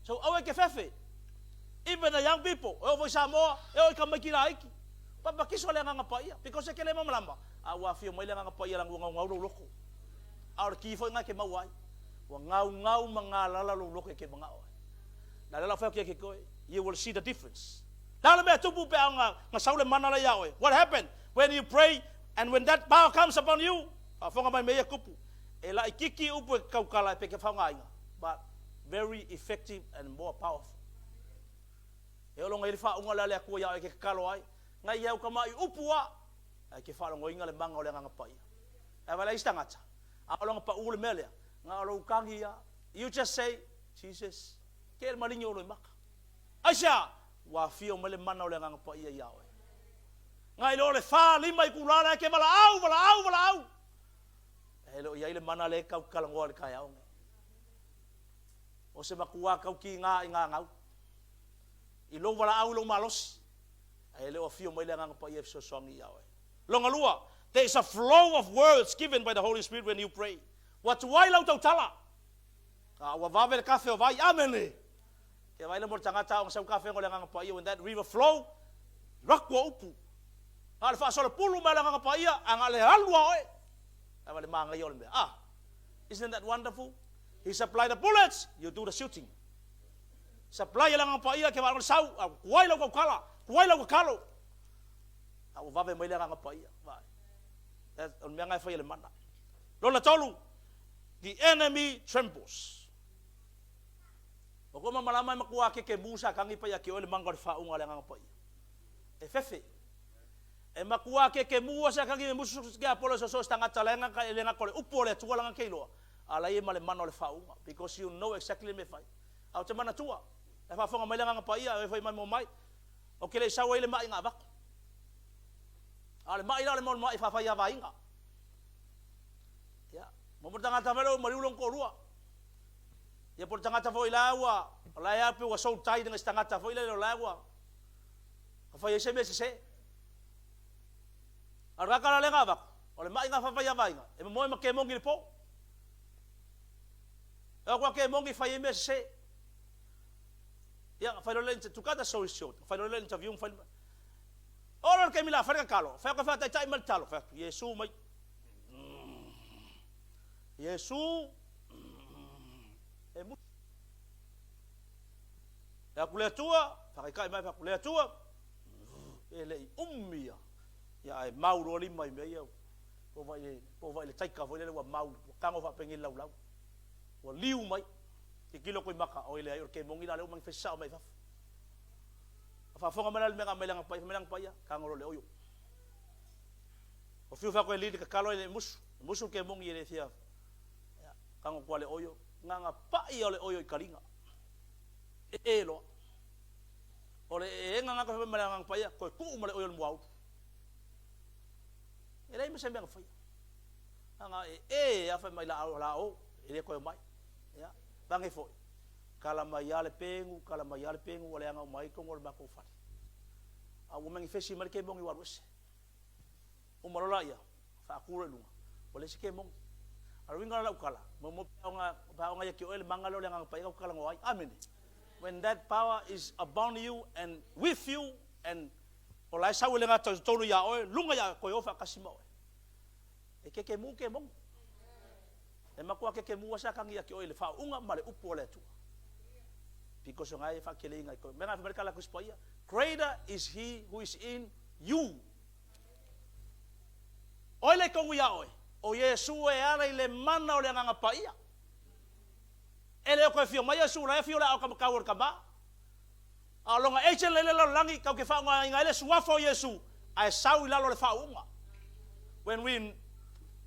So aua e ke fefe. Even the young people, e oo foi i Samoa, e oo i tamaiti laiti. Papakiso le Agaga Paia, because e ke le malamalama, a ua afio mai le Agaga Paia leaga ua gaugau lou loto. A o le ki foi lena e ke maua ai. Ua gaugau ma galala lou loto e ke manao ai. Na lea la o fai atu ia ke koe, you will see the difference. Le a le mea tupu pe a na sau le mana lea ia oe? What happen when you pray and when that power comes upon you? Faafofoga mai mea ia tupu. E laititi upu e tautala e pe ke faogaina, but very effective and more powerful. E olo ngai le faauga lea a le Atua ia oe ke tatalo ai, ngai ia uka mai upu a, ae ke faalogoina le maga o le Agaga Paia. Ae vaai la isi tagata, a olo na pau le mea lea, Na o lou kagi lava. You just say, Jesus, ke le maligi o Loimaka. Aisea? Ua afio mai le mana o le Agaga Paia iā oe. Ngai loa le fa, lima itulā la e ke valaau, valaau, valaau. E le o i ai le mana lea e kau talanoa i le taeao nei. O se matua kau kīgā i gagau. I lou valaau i lou malosi, ae le o afio mai le Agaga Paia e fesoasoani iā oe. Lona lua, there is a flow of words given by the Holy Spirit when you pray. Ua tuai lau tautala, a ua vave le kafe o vai. Amene! Ke vaai le mo le tagata aoga sau kafega o le Agaga Paia, when that river flow, raku o upu. A o le faasolopulu mai o le Agaga Paia, a na o le alu a oe. Ae va le manaia o le mea. Ah! Isn't that wonderful? He supply the bullets, you do the shooting. Supply e le Agaga Paia ke vaai le sau, a ua tuai lau tautala, tuai lau tatalo. A ua vave mai le Agaga Paia. Vaai. O le mea lena e fai e le mana. Lona tolu, the enemy trembles. O koe mamalama e matua keke mu sa kagi pai ia ke oe le manga o le faauga a le Agaga Paia. E fefe. E matua keke mu a sa kagi me musu ke apolo so so tangata le nga e le nga kole upu o le Atua langa ke iloa. A la ia ma le mana o le faauga because you know exactly me fai. A o te manatua, e faafofoga mai le Agaga Paia e fai mai mo mai. O ke le i sau ai le ma'i nga avatu. A o le ma'i la o le mau ma'i faafaiavaina. Ia, mo mo tagata foi lea ua maliu lona toalua. Ia po o le tagata foi la ua, o la e lava pei ua soul tie i se tagata foi lele o la ua fai ai se mea sese. A o le tagata la lea na avatu, o le ma'i na faafaiavaina, e momoe ma kemogi i le po. E o atu a kemogi fai ai mea sese. Ia, na fai loa le, to cut the story short, na fai loa le interview, na fai le, Oo loa i le taimi o le a fai le tatalo, fai atu e faataitai mai le tatalo, fai atu, Iesu mai, Iesu, e musu. E atu le Atua, faataitai mai, fai atu, le Atua, e le i umi ia, ia ae mau loa lima i mea ia, po o vai, po o vai le taika foi lele ua mau, ua tago faapenei le laulau, ua liu mai, tilotilo atu i maka, oi leai, o le kemogi la lea ua manifest sao mai i fafo. A faafofoga mai la le mea na aumai le Agaga Paia, fai mai le Agaga Paia, tago loa le oio. O fiu fai atu e li le tatalo e le musu, e musu le kemogi e le fia, ia, tago atu lava le oio, na ona pai lava o le oio i taliga, ee loa. O le eega na fai mai le Agaga Paia, toe tuu ma le oio i le muaulu. E leai ma se mea na faia. Na ona ee lava fai mai la o, e le toe omai. Ia, vage foi. Kala mai lava le pegu, kala mai lava le pegu ua leaga uma ai totonu o le matou fale. A ua manifesi mai le kemoni ua alu ese. Uma loa laia, faatu loa i luga, ua leai se kemoni. A o le uiga la o lau tala, muamua pe a oga ia te oe le maga lea o le Agaga Paia tatou te talanoa ai. Amene. When that power is upon you and with you and o la e sau e le gata i totonu ia oe, luga ia oe, toe o faatasi ma oe. E kekemu kemoni. E matua kekemu lava se akagi ia te oe i le faauuga ma le upu a le Atua. Because o na e faakeleina i koe. Mea na fai mai le tala a Kristo Paia, Greater is he who is in you. Oi le tonu iā oe, o Iesu e ala i le mana o le Agaga Paia. E le o toe afio mai Iesu, la e afio le ao kamatau o le tama. A o lona agent la i le lalolagi, tatou te faaaogaina ai le suafa o Iesu, ae sau i lalo o le faauuga. When we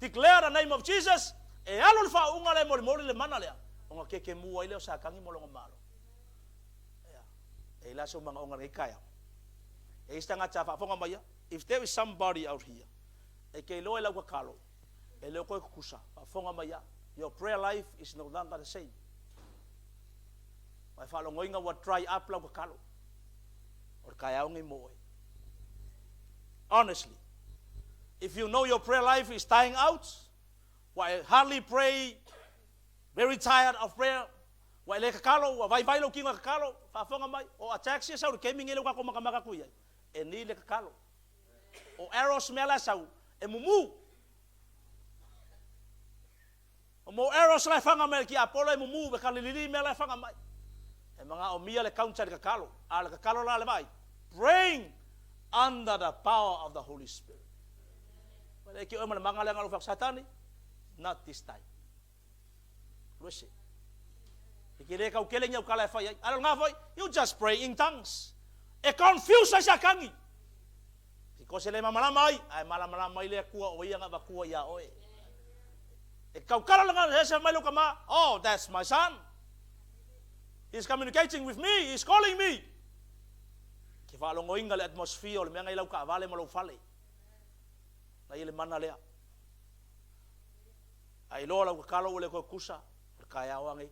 declare the name of Jesus, e alu le faauuga lea e molimoli le mana lea, ona kekemu ai lea o Satani ma lona malo. Ia, e i ai la sou manaoga i lenei taeao. E i ai se tagata faafofoga mai ia, if there is somebody out here, e te iloa i lau tatalo, e le o toe tutusa, faafofoga mai ia, your prayer life is no longer the same. Ua e faalogoina ua dry up lau tatalo. O le taeao lenei mo oe. Honestly, if you know your prayer life is dying out, ua e hardly pray, very tired of prayer, ua e le tatalo, ua vaivai lou tino e tatalo, faafofoga mai, o attacks ia e sau i le taimi lenei lea ua tatou matamata atu i ai, e need le tatalo. O arrows mea la e sau, e mumu. O mo arrows la e faga mai e le tiapolo e mumu e kalilili mea la e faga mai. E manaomia le counter i le tatalo. A o le tatalo la le vaai, praying under the power of the Holy Spirit. Ua le oe ma le maga lea na Satani, not this time. Alu ese. E ke le kau kele ni au kala e fai ai. A o lena foi, you just pray in tongues. E confuse ai Satani. Because e le malamalama ai, ae malamalama ai le Atua o ia na avatua ia oe. E tautala le agaga ese mai lou tama, Oh, that's my son. He's communicating with me, he's calling me. Ke faalogoina le atmosphere o le mea na i lau taavale ma lou fale. Na ia le mana lea. A iloa lau tatalo ua le toe tusa, o le taeao lava nei.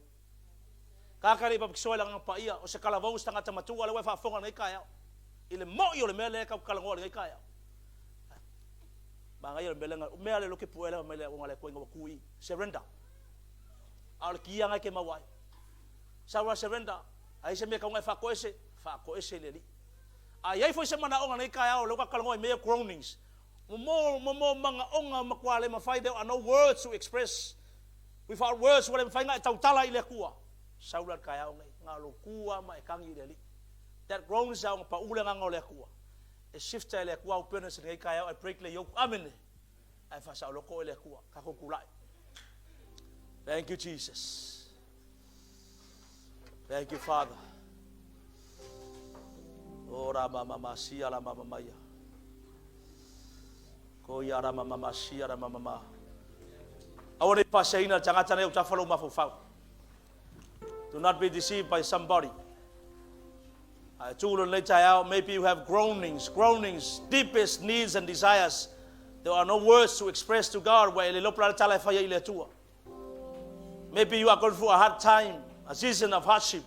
Tagata e le i baptisoa i le Agaga Paia, o se talavou se tagata matua lea ua e faafofoga i lenei taeao, i le mo'i o le mea lea e tatou te talanoa i lenei taeao. Manaia le mea lea, mea lea loke puea lea mai le ona le koinga ua tu i surrender. A o le kia ngai ke mau ai. Sau surrender, ai se mea kaunga e faatoese, faatoese i le Alii. A i ai foi se manaoga nei taeao lea ua talanoa i mea groanings, mo mo mo manaoga matua le mafai, there are no words to express. Without words, ua le mafai ona e tautala i le Atua. Sau la le taeao nei, na o lou tu lava ma e tagi i le Alii. That groans a ona pau le agaga o le Atua. E shifta e le Atua au burdens i lenei taeao ae break le yoke. Amene. Ae faasaoloko oe e le Atua. Tatou tulai. Thank you, Jesus. Thank you, Father. O ra ma ma ma sia ra ma ma maia. Ko ia ra ma ma ma sia ra ma ma ma. Aua ne i faaseaina le tagata nei o tafa lou mafaufau. Do not be deceived by somebody. Ae tu lo lenei taeao, maybe you have groanings, groanings, deepest needs and desires. There are no words to express to God ua e le iloa po o le a le tala e fai ai i le Atua. Maybe you are going through a hard time, a season of hardship.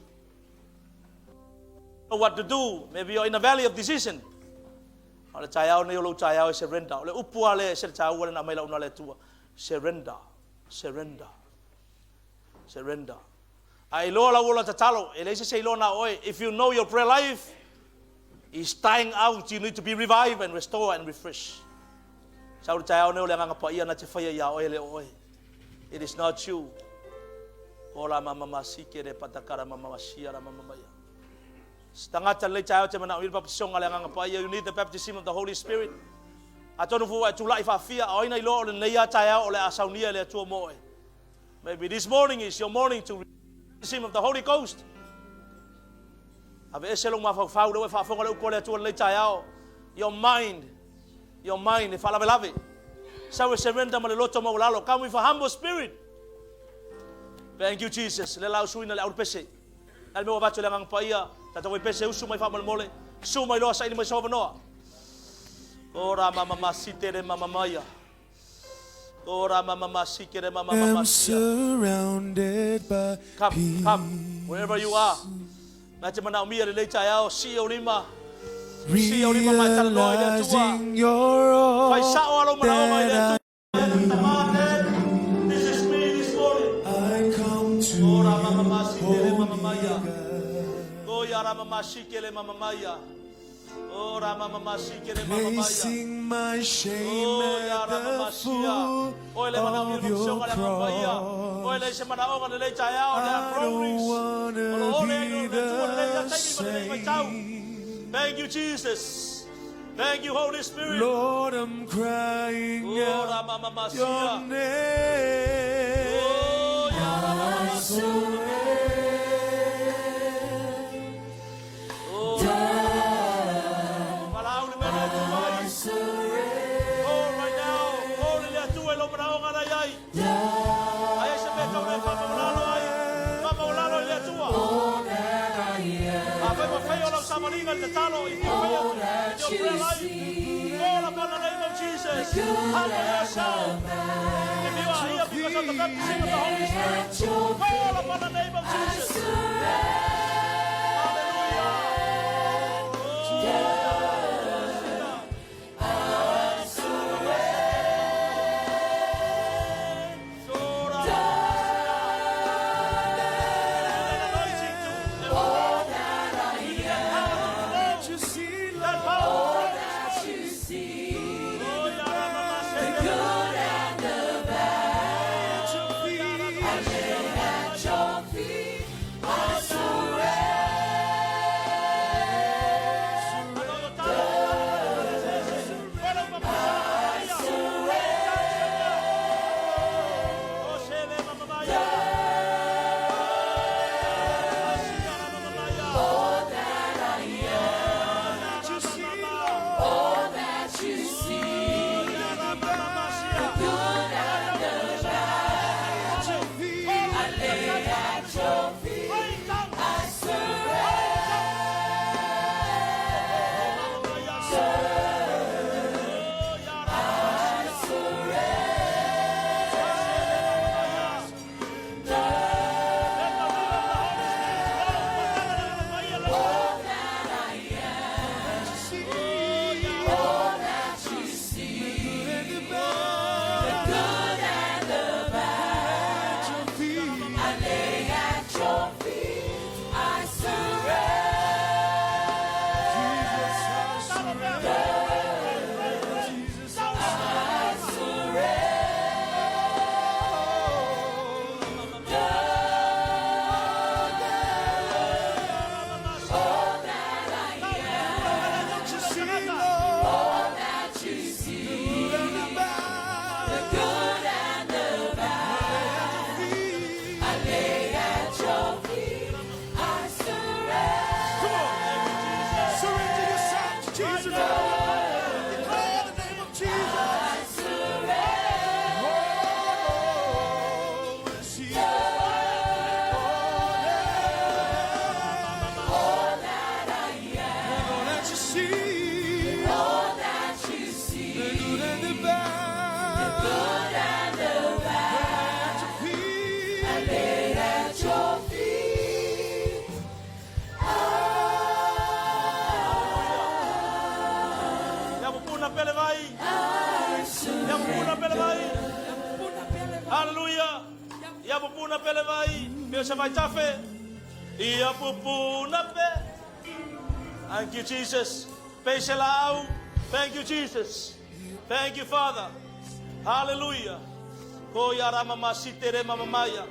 Know what to do. Maybe you're in a valley of decision. O le taeao nei o lou taeao e surrender. O le upu a le e se le taua le na mai launa le Atua. Surrender. Surrender. Surrender. A iloa lau ola tatalo, e leai se isi e iloa na o oe. If you know your prayer life is dying out, you need to be revived and restored and refreshed. Sau le taeao nei o le Agaga Paia na te faia iā oe e le o oe. It is not you. Ko la mama masike le patakara mama masia la mama maia. Se tagata lenei taeao te manaomia le baptisoga a le Agaga Paia, you need the baptism of the Holy Spirit. Atonu foi ua e tulai faafia, a o ai na iloa o lenei lava taeao o le a saunia e le Atua mo oe. Maybe this morning is your morning to receive the baptism of the Holy Ghost. Aveese lou mafaufau, lea ua e faafofoga le upu a le Atua lenei taeao. Your mind, your mind e faalavelave. Sau e surrender ma le loto maualalo. Come with a humble spirit. Thank you, Jesus. Le lau suina le aulupese. Le a le mea ua avatu e le Agaga Paia, tatou vaipese usu mai faamolemole, susu mai loa saili mai sou avanoa. Ora mama masite le mama maia. Ora mama masike le mama Am mama sia. surrounded by Come, come, wherever you are. peace. Na te manaomia lenei taeao, sii ou lima, sii ou lima ma e talanoa i le Atua. Realizing you're Fai all sao lou manaoga i le that Atua. I This is me this morning. I come to Ora you, mama masite le mama holy maia. God, Koia ra mama sike le mama maia. Ora mama masike le mama maia. placing my shame Oh, ya at ra the mama sia. foot Oe le manaomia of le your baptisoga le Agaga Paia. Oe le cross. se manaoga lenei taeao, le I don't groanings. O lo wanna ole ai be o le Atua lenei the taimi ma lenei vaitau. same. Thank you, Jesus. Thank you, Holy Spirit. Lord, I'm crying Oh, out ra mama masia. your name. Oh, ya ra mama I masia. surrender. Oh, Valaau le mea le Atua ai. Oh, right now. Oh, le Atua i lou manaoga na i ai. Aia se mea tau le faamaualalo ai. Faamaualalo i le Atua. Afai ua faia o lau savaliga i le tatalo, if you fail in your prayer life, call upon the name of Jesus. Humble yourself. If you are here because of the baptism of the Holy Spirit, call upon the name of Jesus. Hallelujah. That you see, Lord, at your feet. mai se vaitafe. Ia pupuna pea. Thank you, Jesus. Peise laau. Thank you, Jesus. Thank you, Father. Hallelujah. Ko ia rama ma si te re mama maya.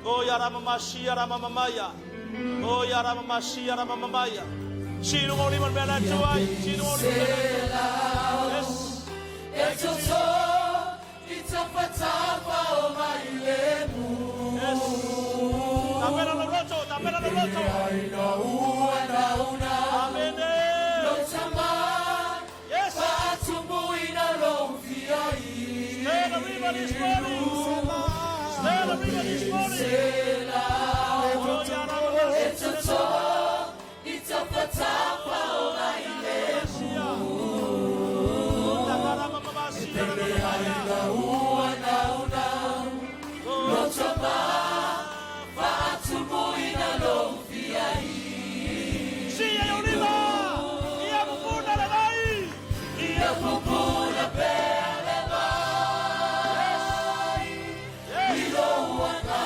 Ko ia rama ma si ia rama mama Ko ia rama ma si ia rama mama Si lunga o lima le mea na atu ai. Si lunga o lima le mea na atu ai. Yes. E toto i tafatafa o mai lemu. Yes. Tapena lou loto, tapena lou loto. Ai na ua nauna. Amene. Lou tama. Yes. Faatumuina lou fia Stir the river this morning. Stir the river this morning. Oh, ia rama ma si te re mama. I tafatafa o mai Sia. Oh, takara mama ma si ia rama mama ua nauna. Lou tama. Faatumuina lou fia Sia i lima. Ia pupuna le vai. Ia pupuna pea le vai. Yes. I lou agaga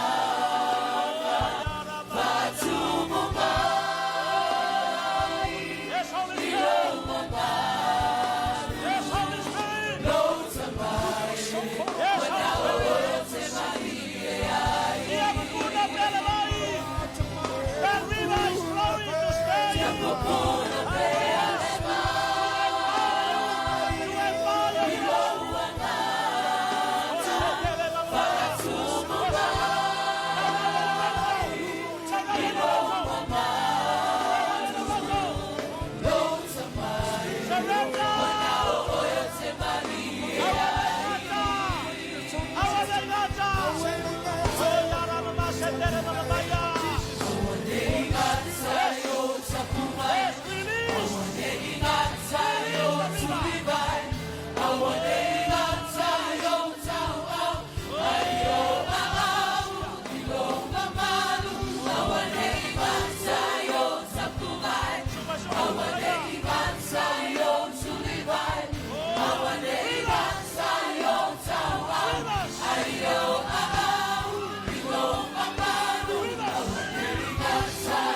faatumu mai. Yes, Holy Spirit. Yes, Holy Spirit. Lou tamai. Yes, Holy Spirit. Ia pupuna pea le vai. That river is flowing to stir you. Pupuna pea le vai. To empower you. Lou agaga faatumu mai. Lou tamai. Surrender. Oe te marie. Yes, release.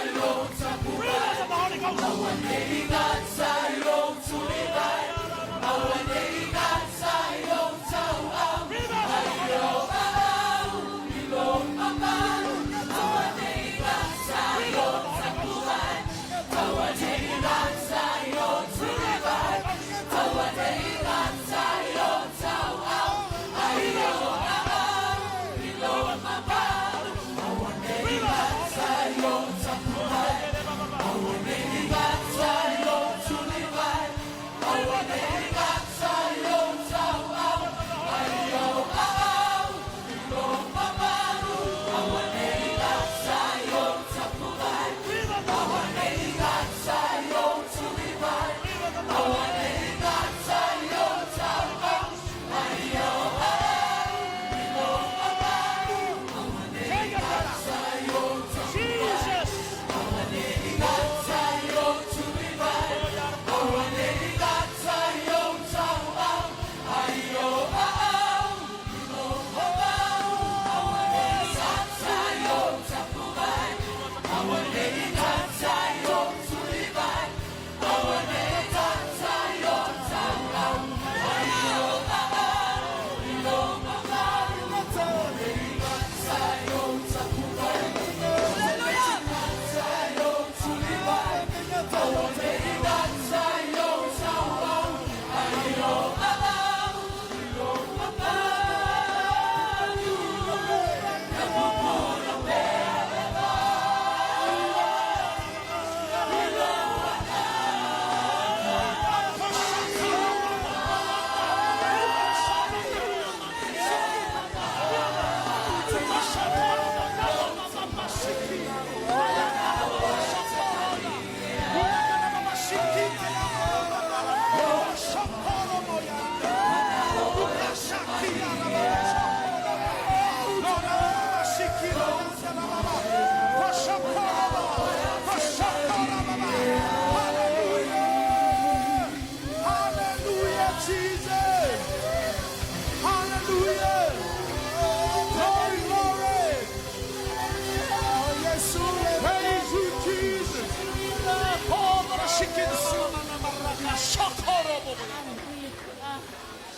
Rivers of the Holy Ghost. Rivers of the Holy Ghost. Rivers of the Holy Ghost.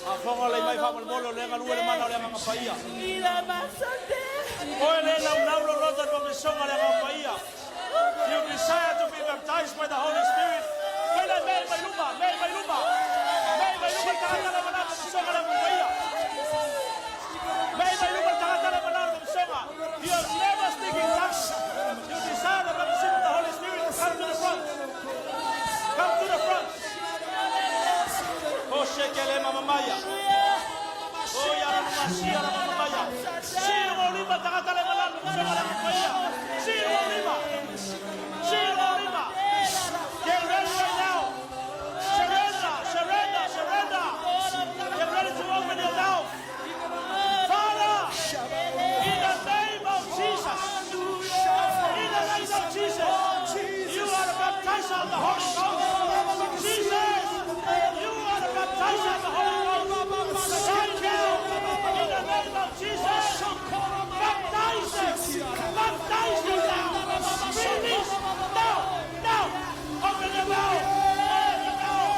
Faafofoga lelei mai faamolemole o lea e galue le mana o le Agaga Paia. Oe le naunau lou loto i le pamisisoga a le Agaga Paia. You desire to be baptized by the Holy Spirit. Fai lai mea mai luma, mea mai luma. Mea mai luma le tagata le manao pamisisoga a le Agaga Paia. Mea mai luma le tagata le manao pamisisoga. You have never speak in tongues. You desire the baptism of the Holy Spirit. Come to the front. Come to the front. O shekele mama maya. O ya la masia la mama maya. Sino mo lima tagata le manao pamisisoga a le Agaga Paia. Sino mo lima. Sino mo lima. Get ready right now. Surrender, surrender, surrender. Get ready to open your mouth. Father, in the name of Jesus, in the name of Jesus, you are the baptizer of the Holy Ghost. Jesus, you are the baptizer of the Holy Ghost. Right now, in the name of Jesus, baptize them. Baptize them now. Release now. Now. Open your mouth. Open your mouth. Open your mouth.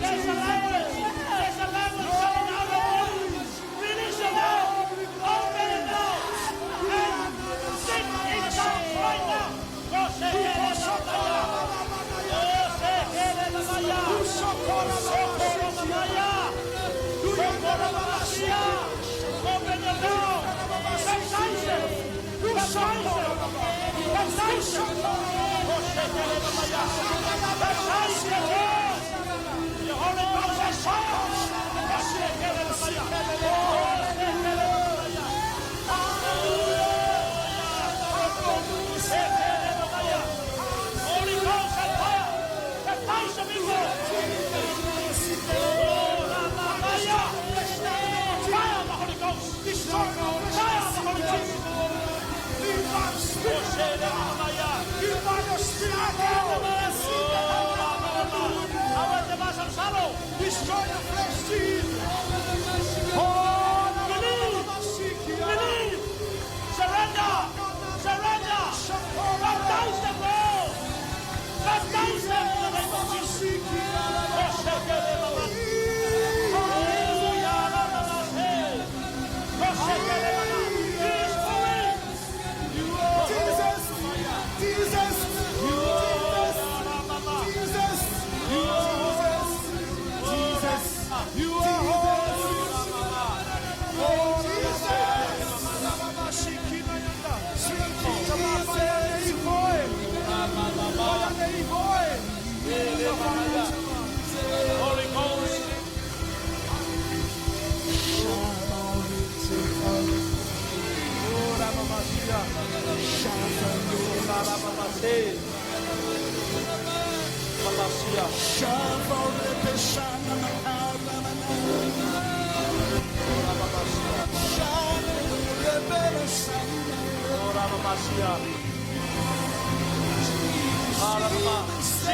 There's a language. There's a language coming out of you. Release it now. Open it now. And speak in tongues right now. Go Open your mouth. Baptize them. Baptize them. Baptize them. Baptize them, Lord. The Holy Ghost and fire. Holy Ghost and fire. Baptize the people. Fire. Fire of the Holy Ghost. Fire of the Holy Ghost. Destroy the flesh, Jesus. Believe. Believe. Surrender. Surrender. Baptize them, Lord. Baptize them in the name of Jesus. He is moving. Jesus, Jesus, Jesus, Jesus, Jesus, Jesus, you are holy. Oh, Jesus. Jesus.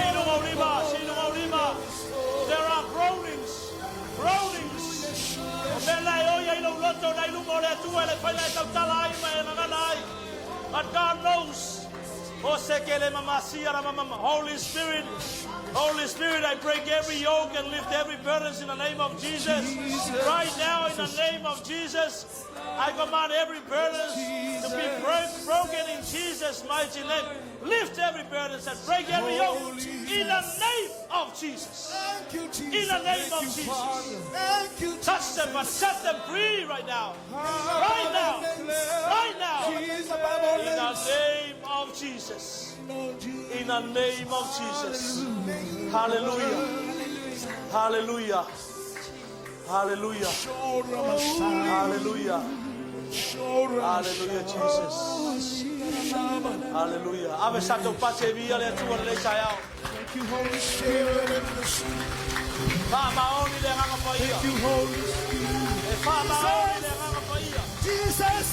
Holy Ghost. There are groanings, groanings. O mea la e oia i lou loto na i luma o le Atua e le fai la e tautala ai ma e gagana ai. But God knows. O se ke le mamasia la mamama. Holy Spirit, Holy Spirit, I break every yoke and lift every burden in the name of Jesus. Right now, in the name of Jesus, I command every burden to be broken in Jesus' mighty name. Lift every burden and break every yoke in the name of Jesus. Thank you, Jesus. In the name of Thank you, Jesus. Father. Thank you, Touch them and set them free right now. Right now. Right now. Jesus. Above all In the names. name of Jesus. In the name of Jesus. Hallelujah. Hallelujah. Hallelujah. Hallelujah. Hallelujah, Jesus. Hallelujah. Ave sa tau pate via le Atua le taeao. Thank you, Holy Spirit. Faamaoni le Agaga Paia. Thank you, Holy Spirit. E faamaoni le Agaga Paia. Jesus.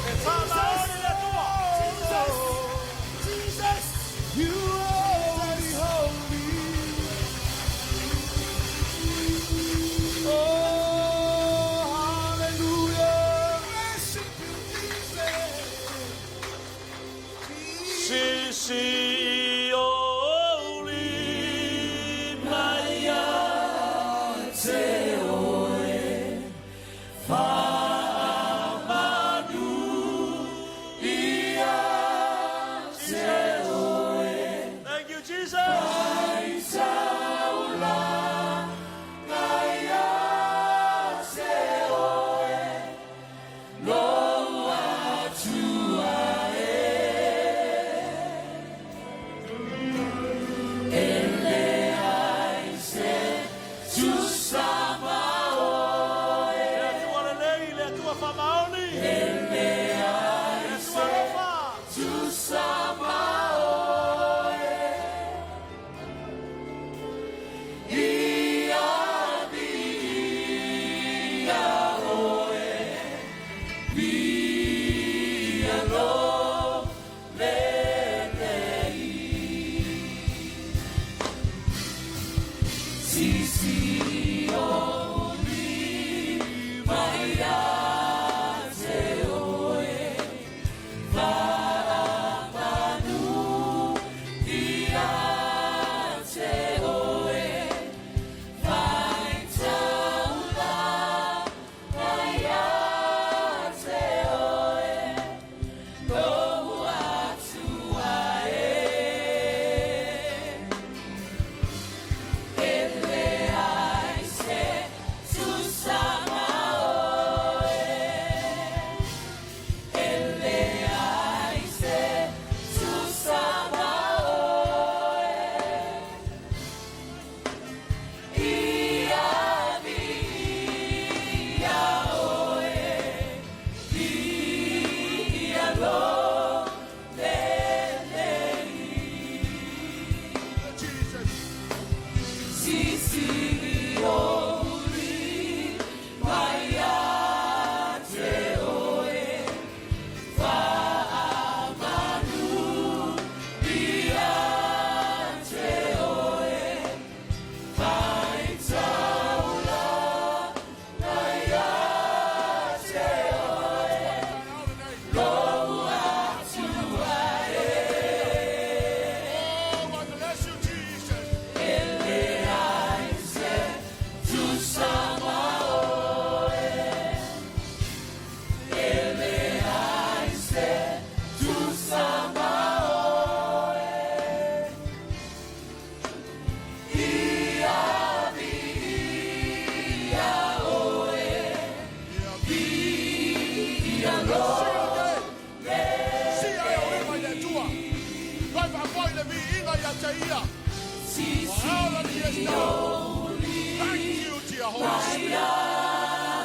E faamaoni le Atua. Jesus. Jesus. You are holy, holy. Oh, hallelujah. Worship you, Jesus. Si si o lima ia. te Ia. For all that He has done. Thank you, dear Holy Spirit.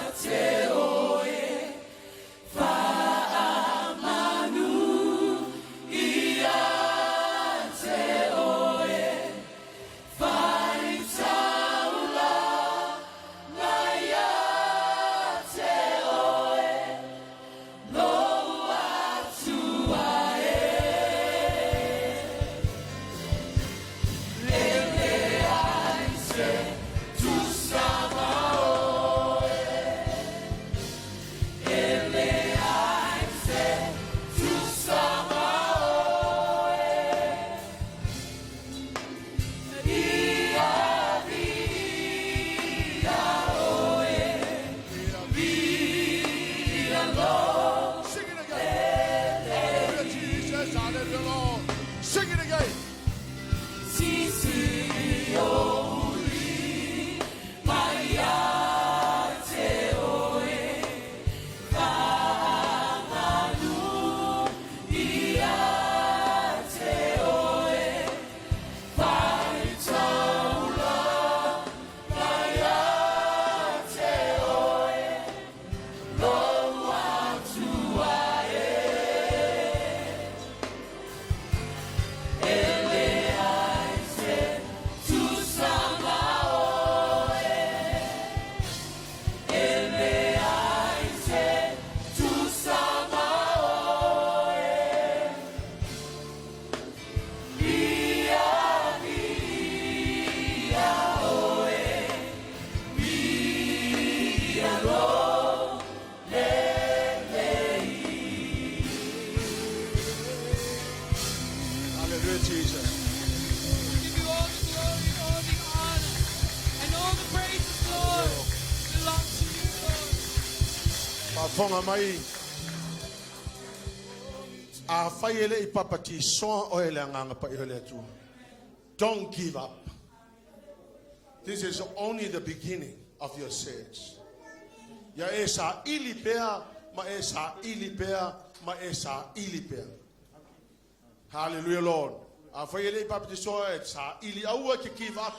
Sing it again. Hallelujah, Jesus. Hallelujah, Lord. Sing it again. Hallelujah, Jesus. We give you all the glory, all the honor, and all the praises, Lord, belong to you, Lord. Faafofoga mai, afai e le i papatisoa oe i le Agaga Paia o le Atua, don't give up. This is only the beginning of your search. Ia e saili pea ma e saili pea ma e saili pea. Hallelujah, Lord. Afai e le i papatisoa e saili, aua e te give up.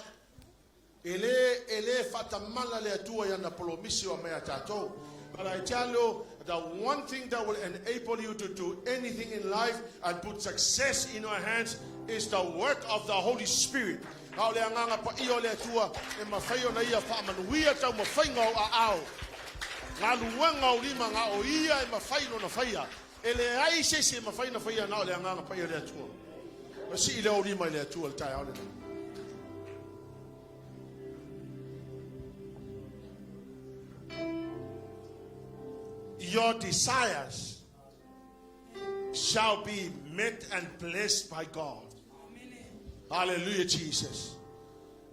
E le, e le faatamala le Atua i ana polomisi ua aumai ia tatou. But I tell you, the one thing that will enable you to do anything in life and put success in your hands is the work of the Holy Spirit. A o le Agaga Paia o le Atua e mafai ona Ia faamanuia taumafaiga o aao, galuega o lima, na o Ia e mafai lona faia. E leai se isi e mafai ona faia na o le Agaga Paia o le Atua. Ma sii le ou lima i le Atua i le taeao lenei. Your desires shall be met and blessed by God. Hallelujah, Jesus.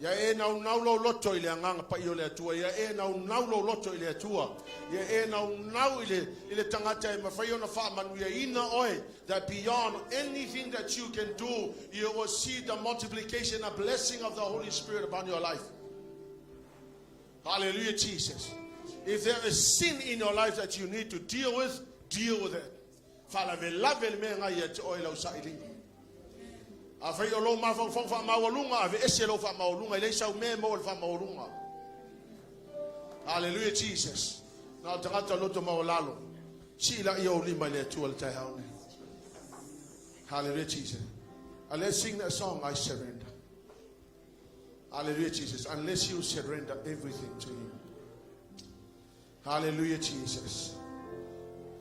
Ia e naunau lou loto i le Agaga Paia o le Atua. Ia e naunau lou loto i le Atua. Ia e naunau i le, i le tagata e mafai ona faamanuiaina oe, that beyond anything that you can do, you will see the multiplication and blessing of the Holy Spirit upon your life. Hallelujah, Jesus. If there is sin in your life that you need to deal with, deal with it. Faalavelave le mea lena ia te oe lau sailiga. Afai o lou mafaufau faamaualuga, aveese lou faamaualuga, e leai sau mea e maua i le faamaualuga. Hallelujah, Jesus. Na o tagata loto maualalo. Sii laia ou lima i le Atua i le taeao nei. Hallelujah, Jesus. And let's sing that song, I Surrender. Hallelujah, Jesus. Unless you surrender everything to Him. Hallelujah, Jesus.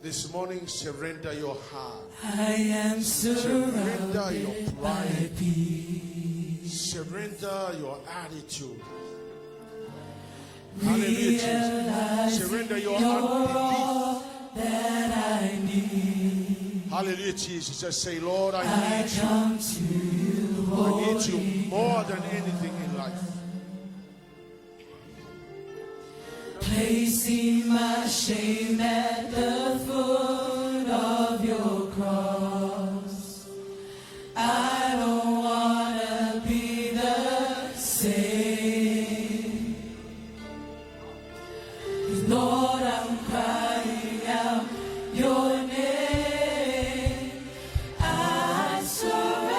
This morning, surrender your heart. I am Surrender your surrounded by pride. peace. Surrender your attitude. Hallelujah, Jesus. Surrender your You're unbelief. all that I need. Hallelujah, Jesus. Just say, Lord, I I need you. come to you, I need you Holy more than anything in life. Placing my shame at the foot of your cross. I don't wanna be the same. 'Cause Lord, I'm crying out your name. I surrender.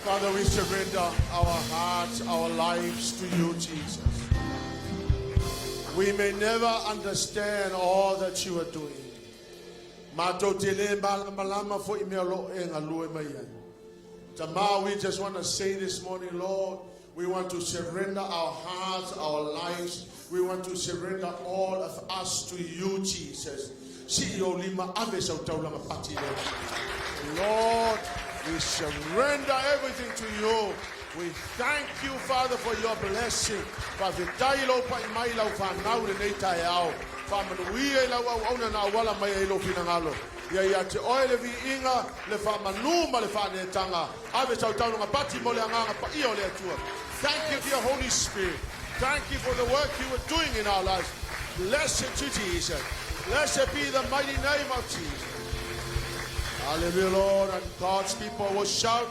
Father, we surrender our hearts, our lives to you, Jesus. We may never understand all that you are doing. Matou te le malamalama foi i mea o lo o e galue mai ai. Tama, we just want to say this morning, Lord, we want to surrender our hearts, our lives. We want to surrender all of us to you, Jesus. Sii ou lima ave sau taulaga pati i le Atua. Lord, we surrender everything to you. We thank you, Father, for your blessing. Faafetai i lou pai mai i lau fanau i lenei taeao. Faamanuia i lau auauna na auala mai ai i lou finagalo. Ia ia te oe le viiga, le faamanu ma le faaneetaga. Ave sau taulaga pati mo le Agaga Paia o le Atua. Thank you, dear Holy Spirit. Thank you for the work you are doing in our lives. Blessed to Jesus. Blessed be the mighty name of Jesus. Hallelujah, Lord. And God's people will shout.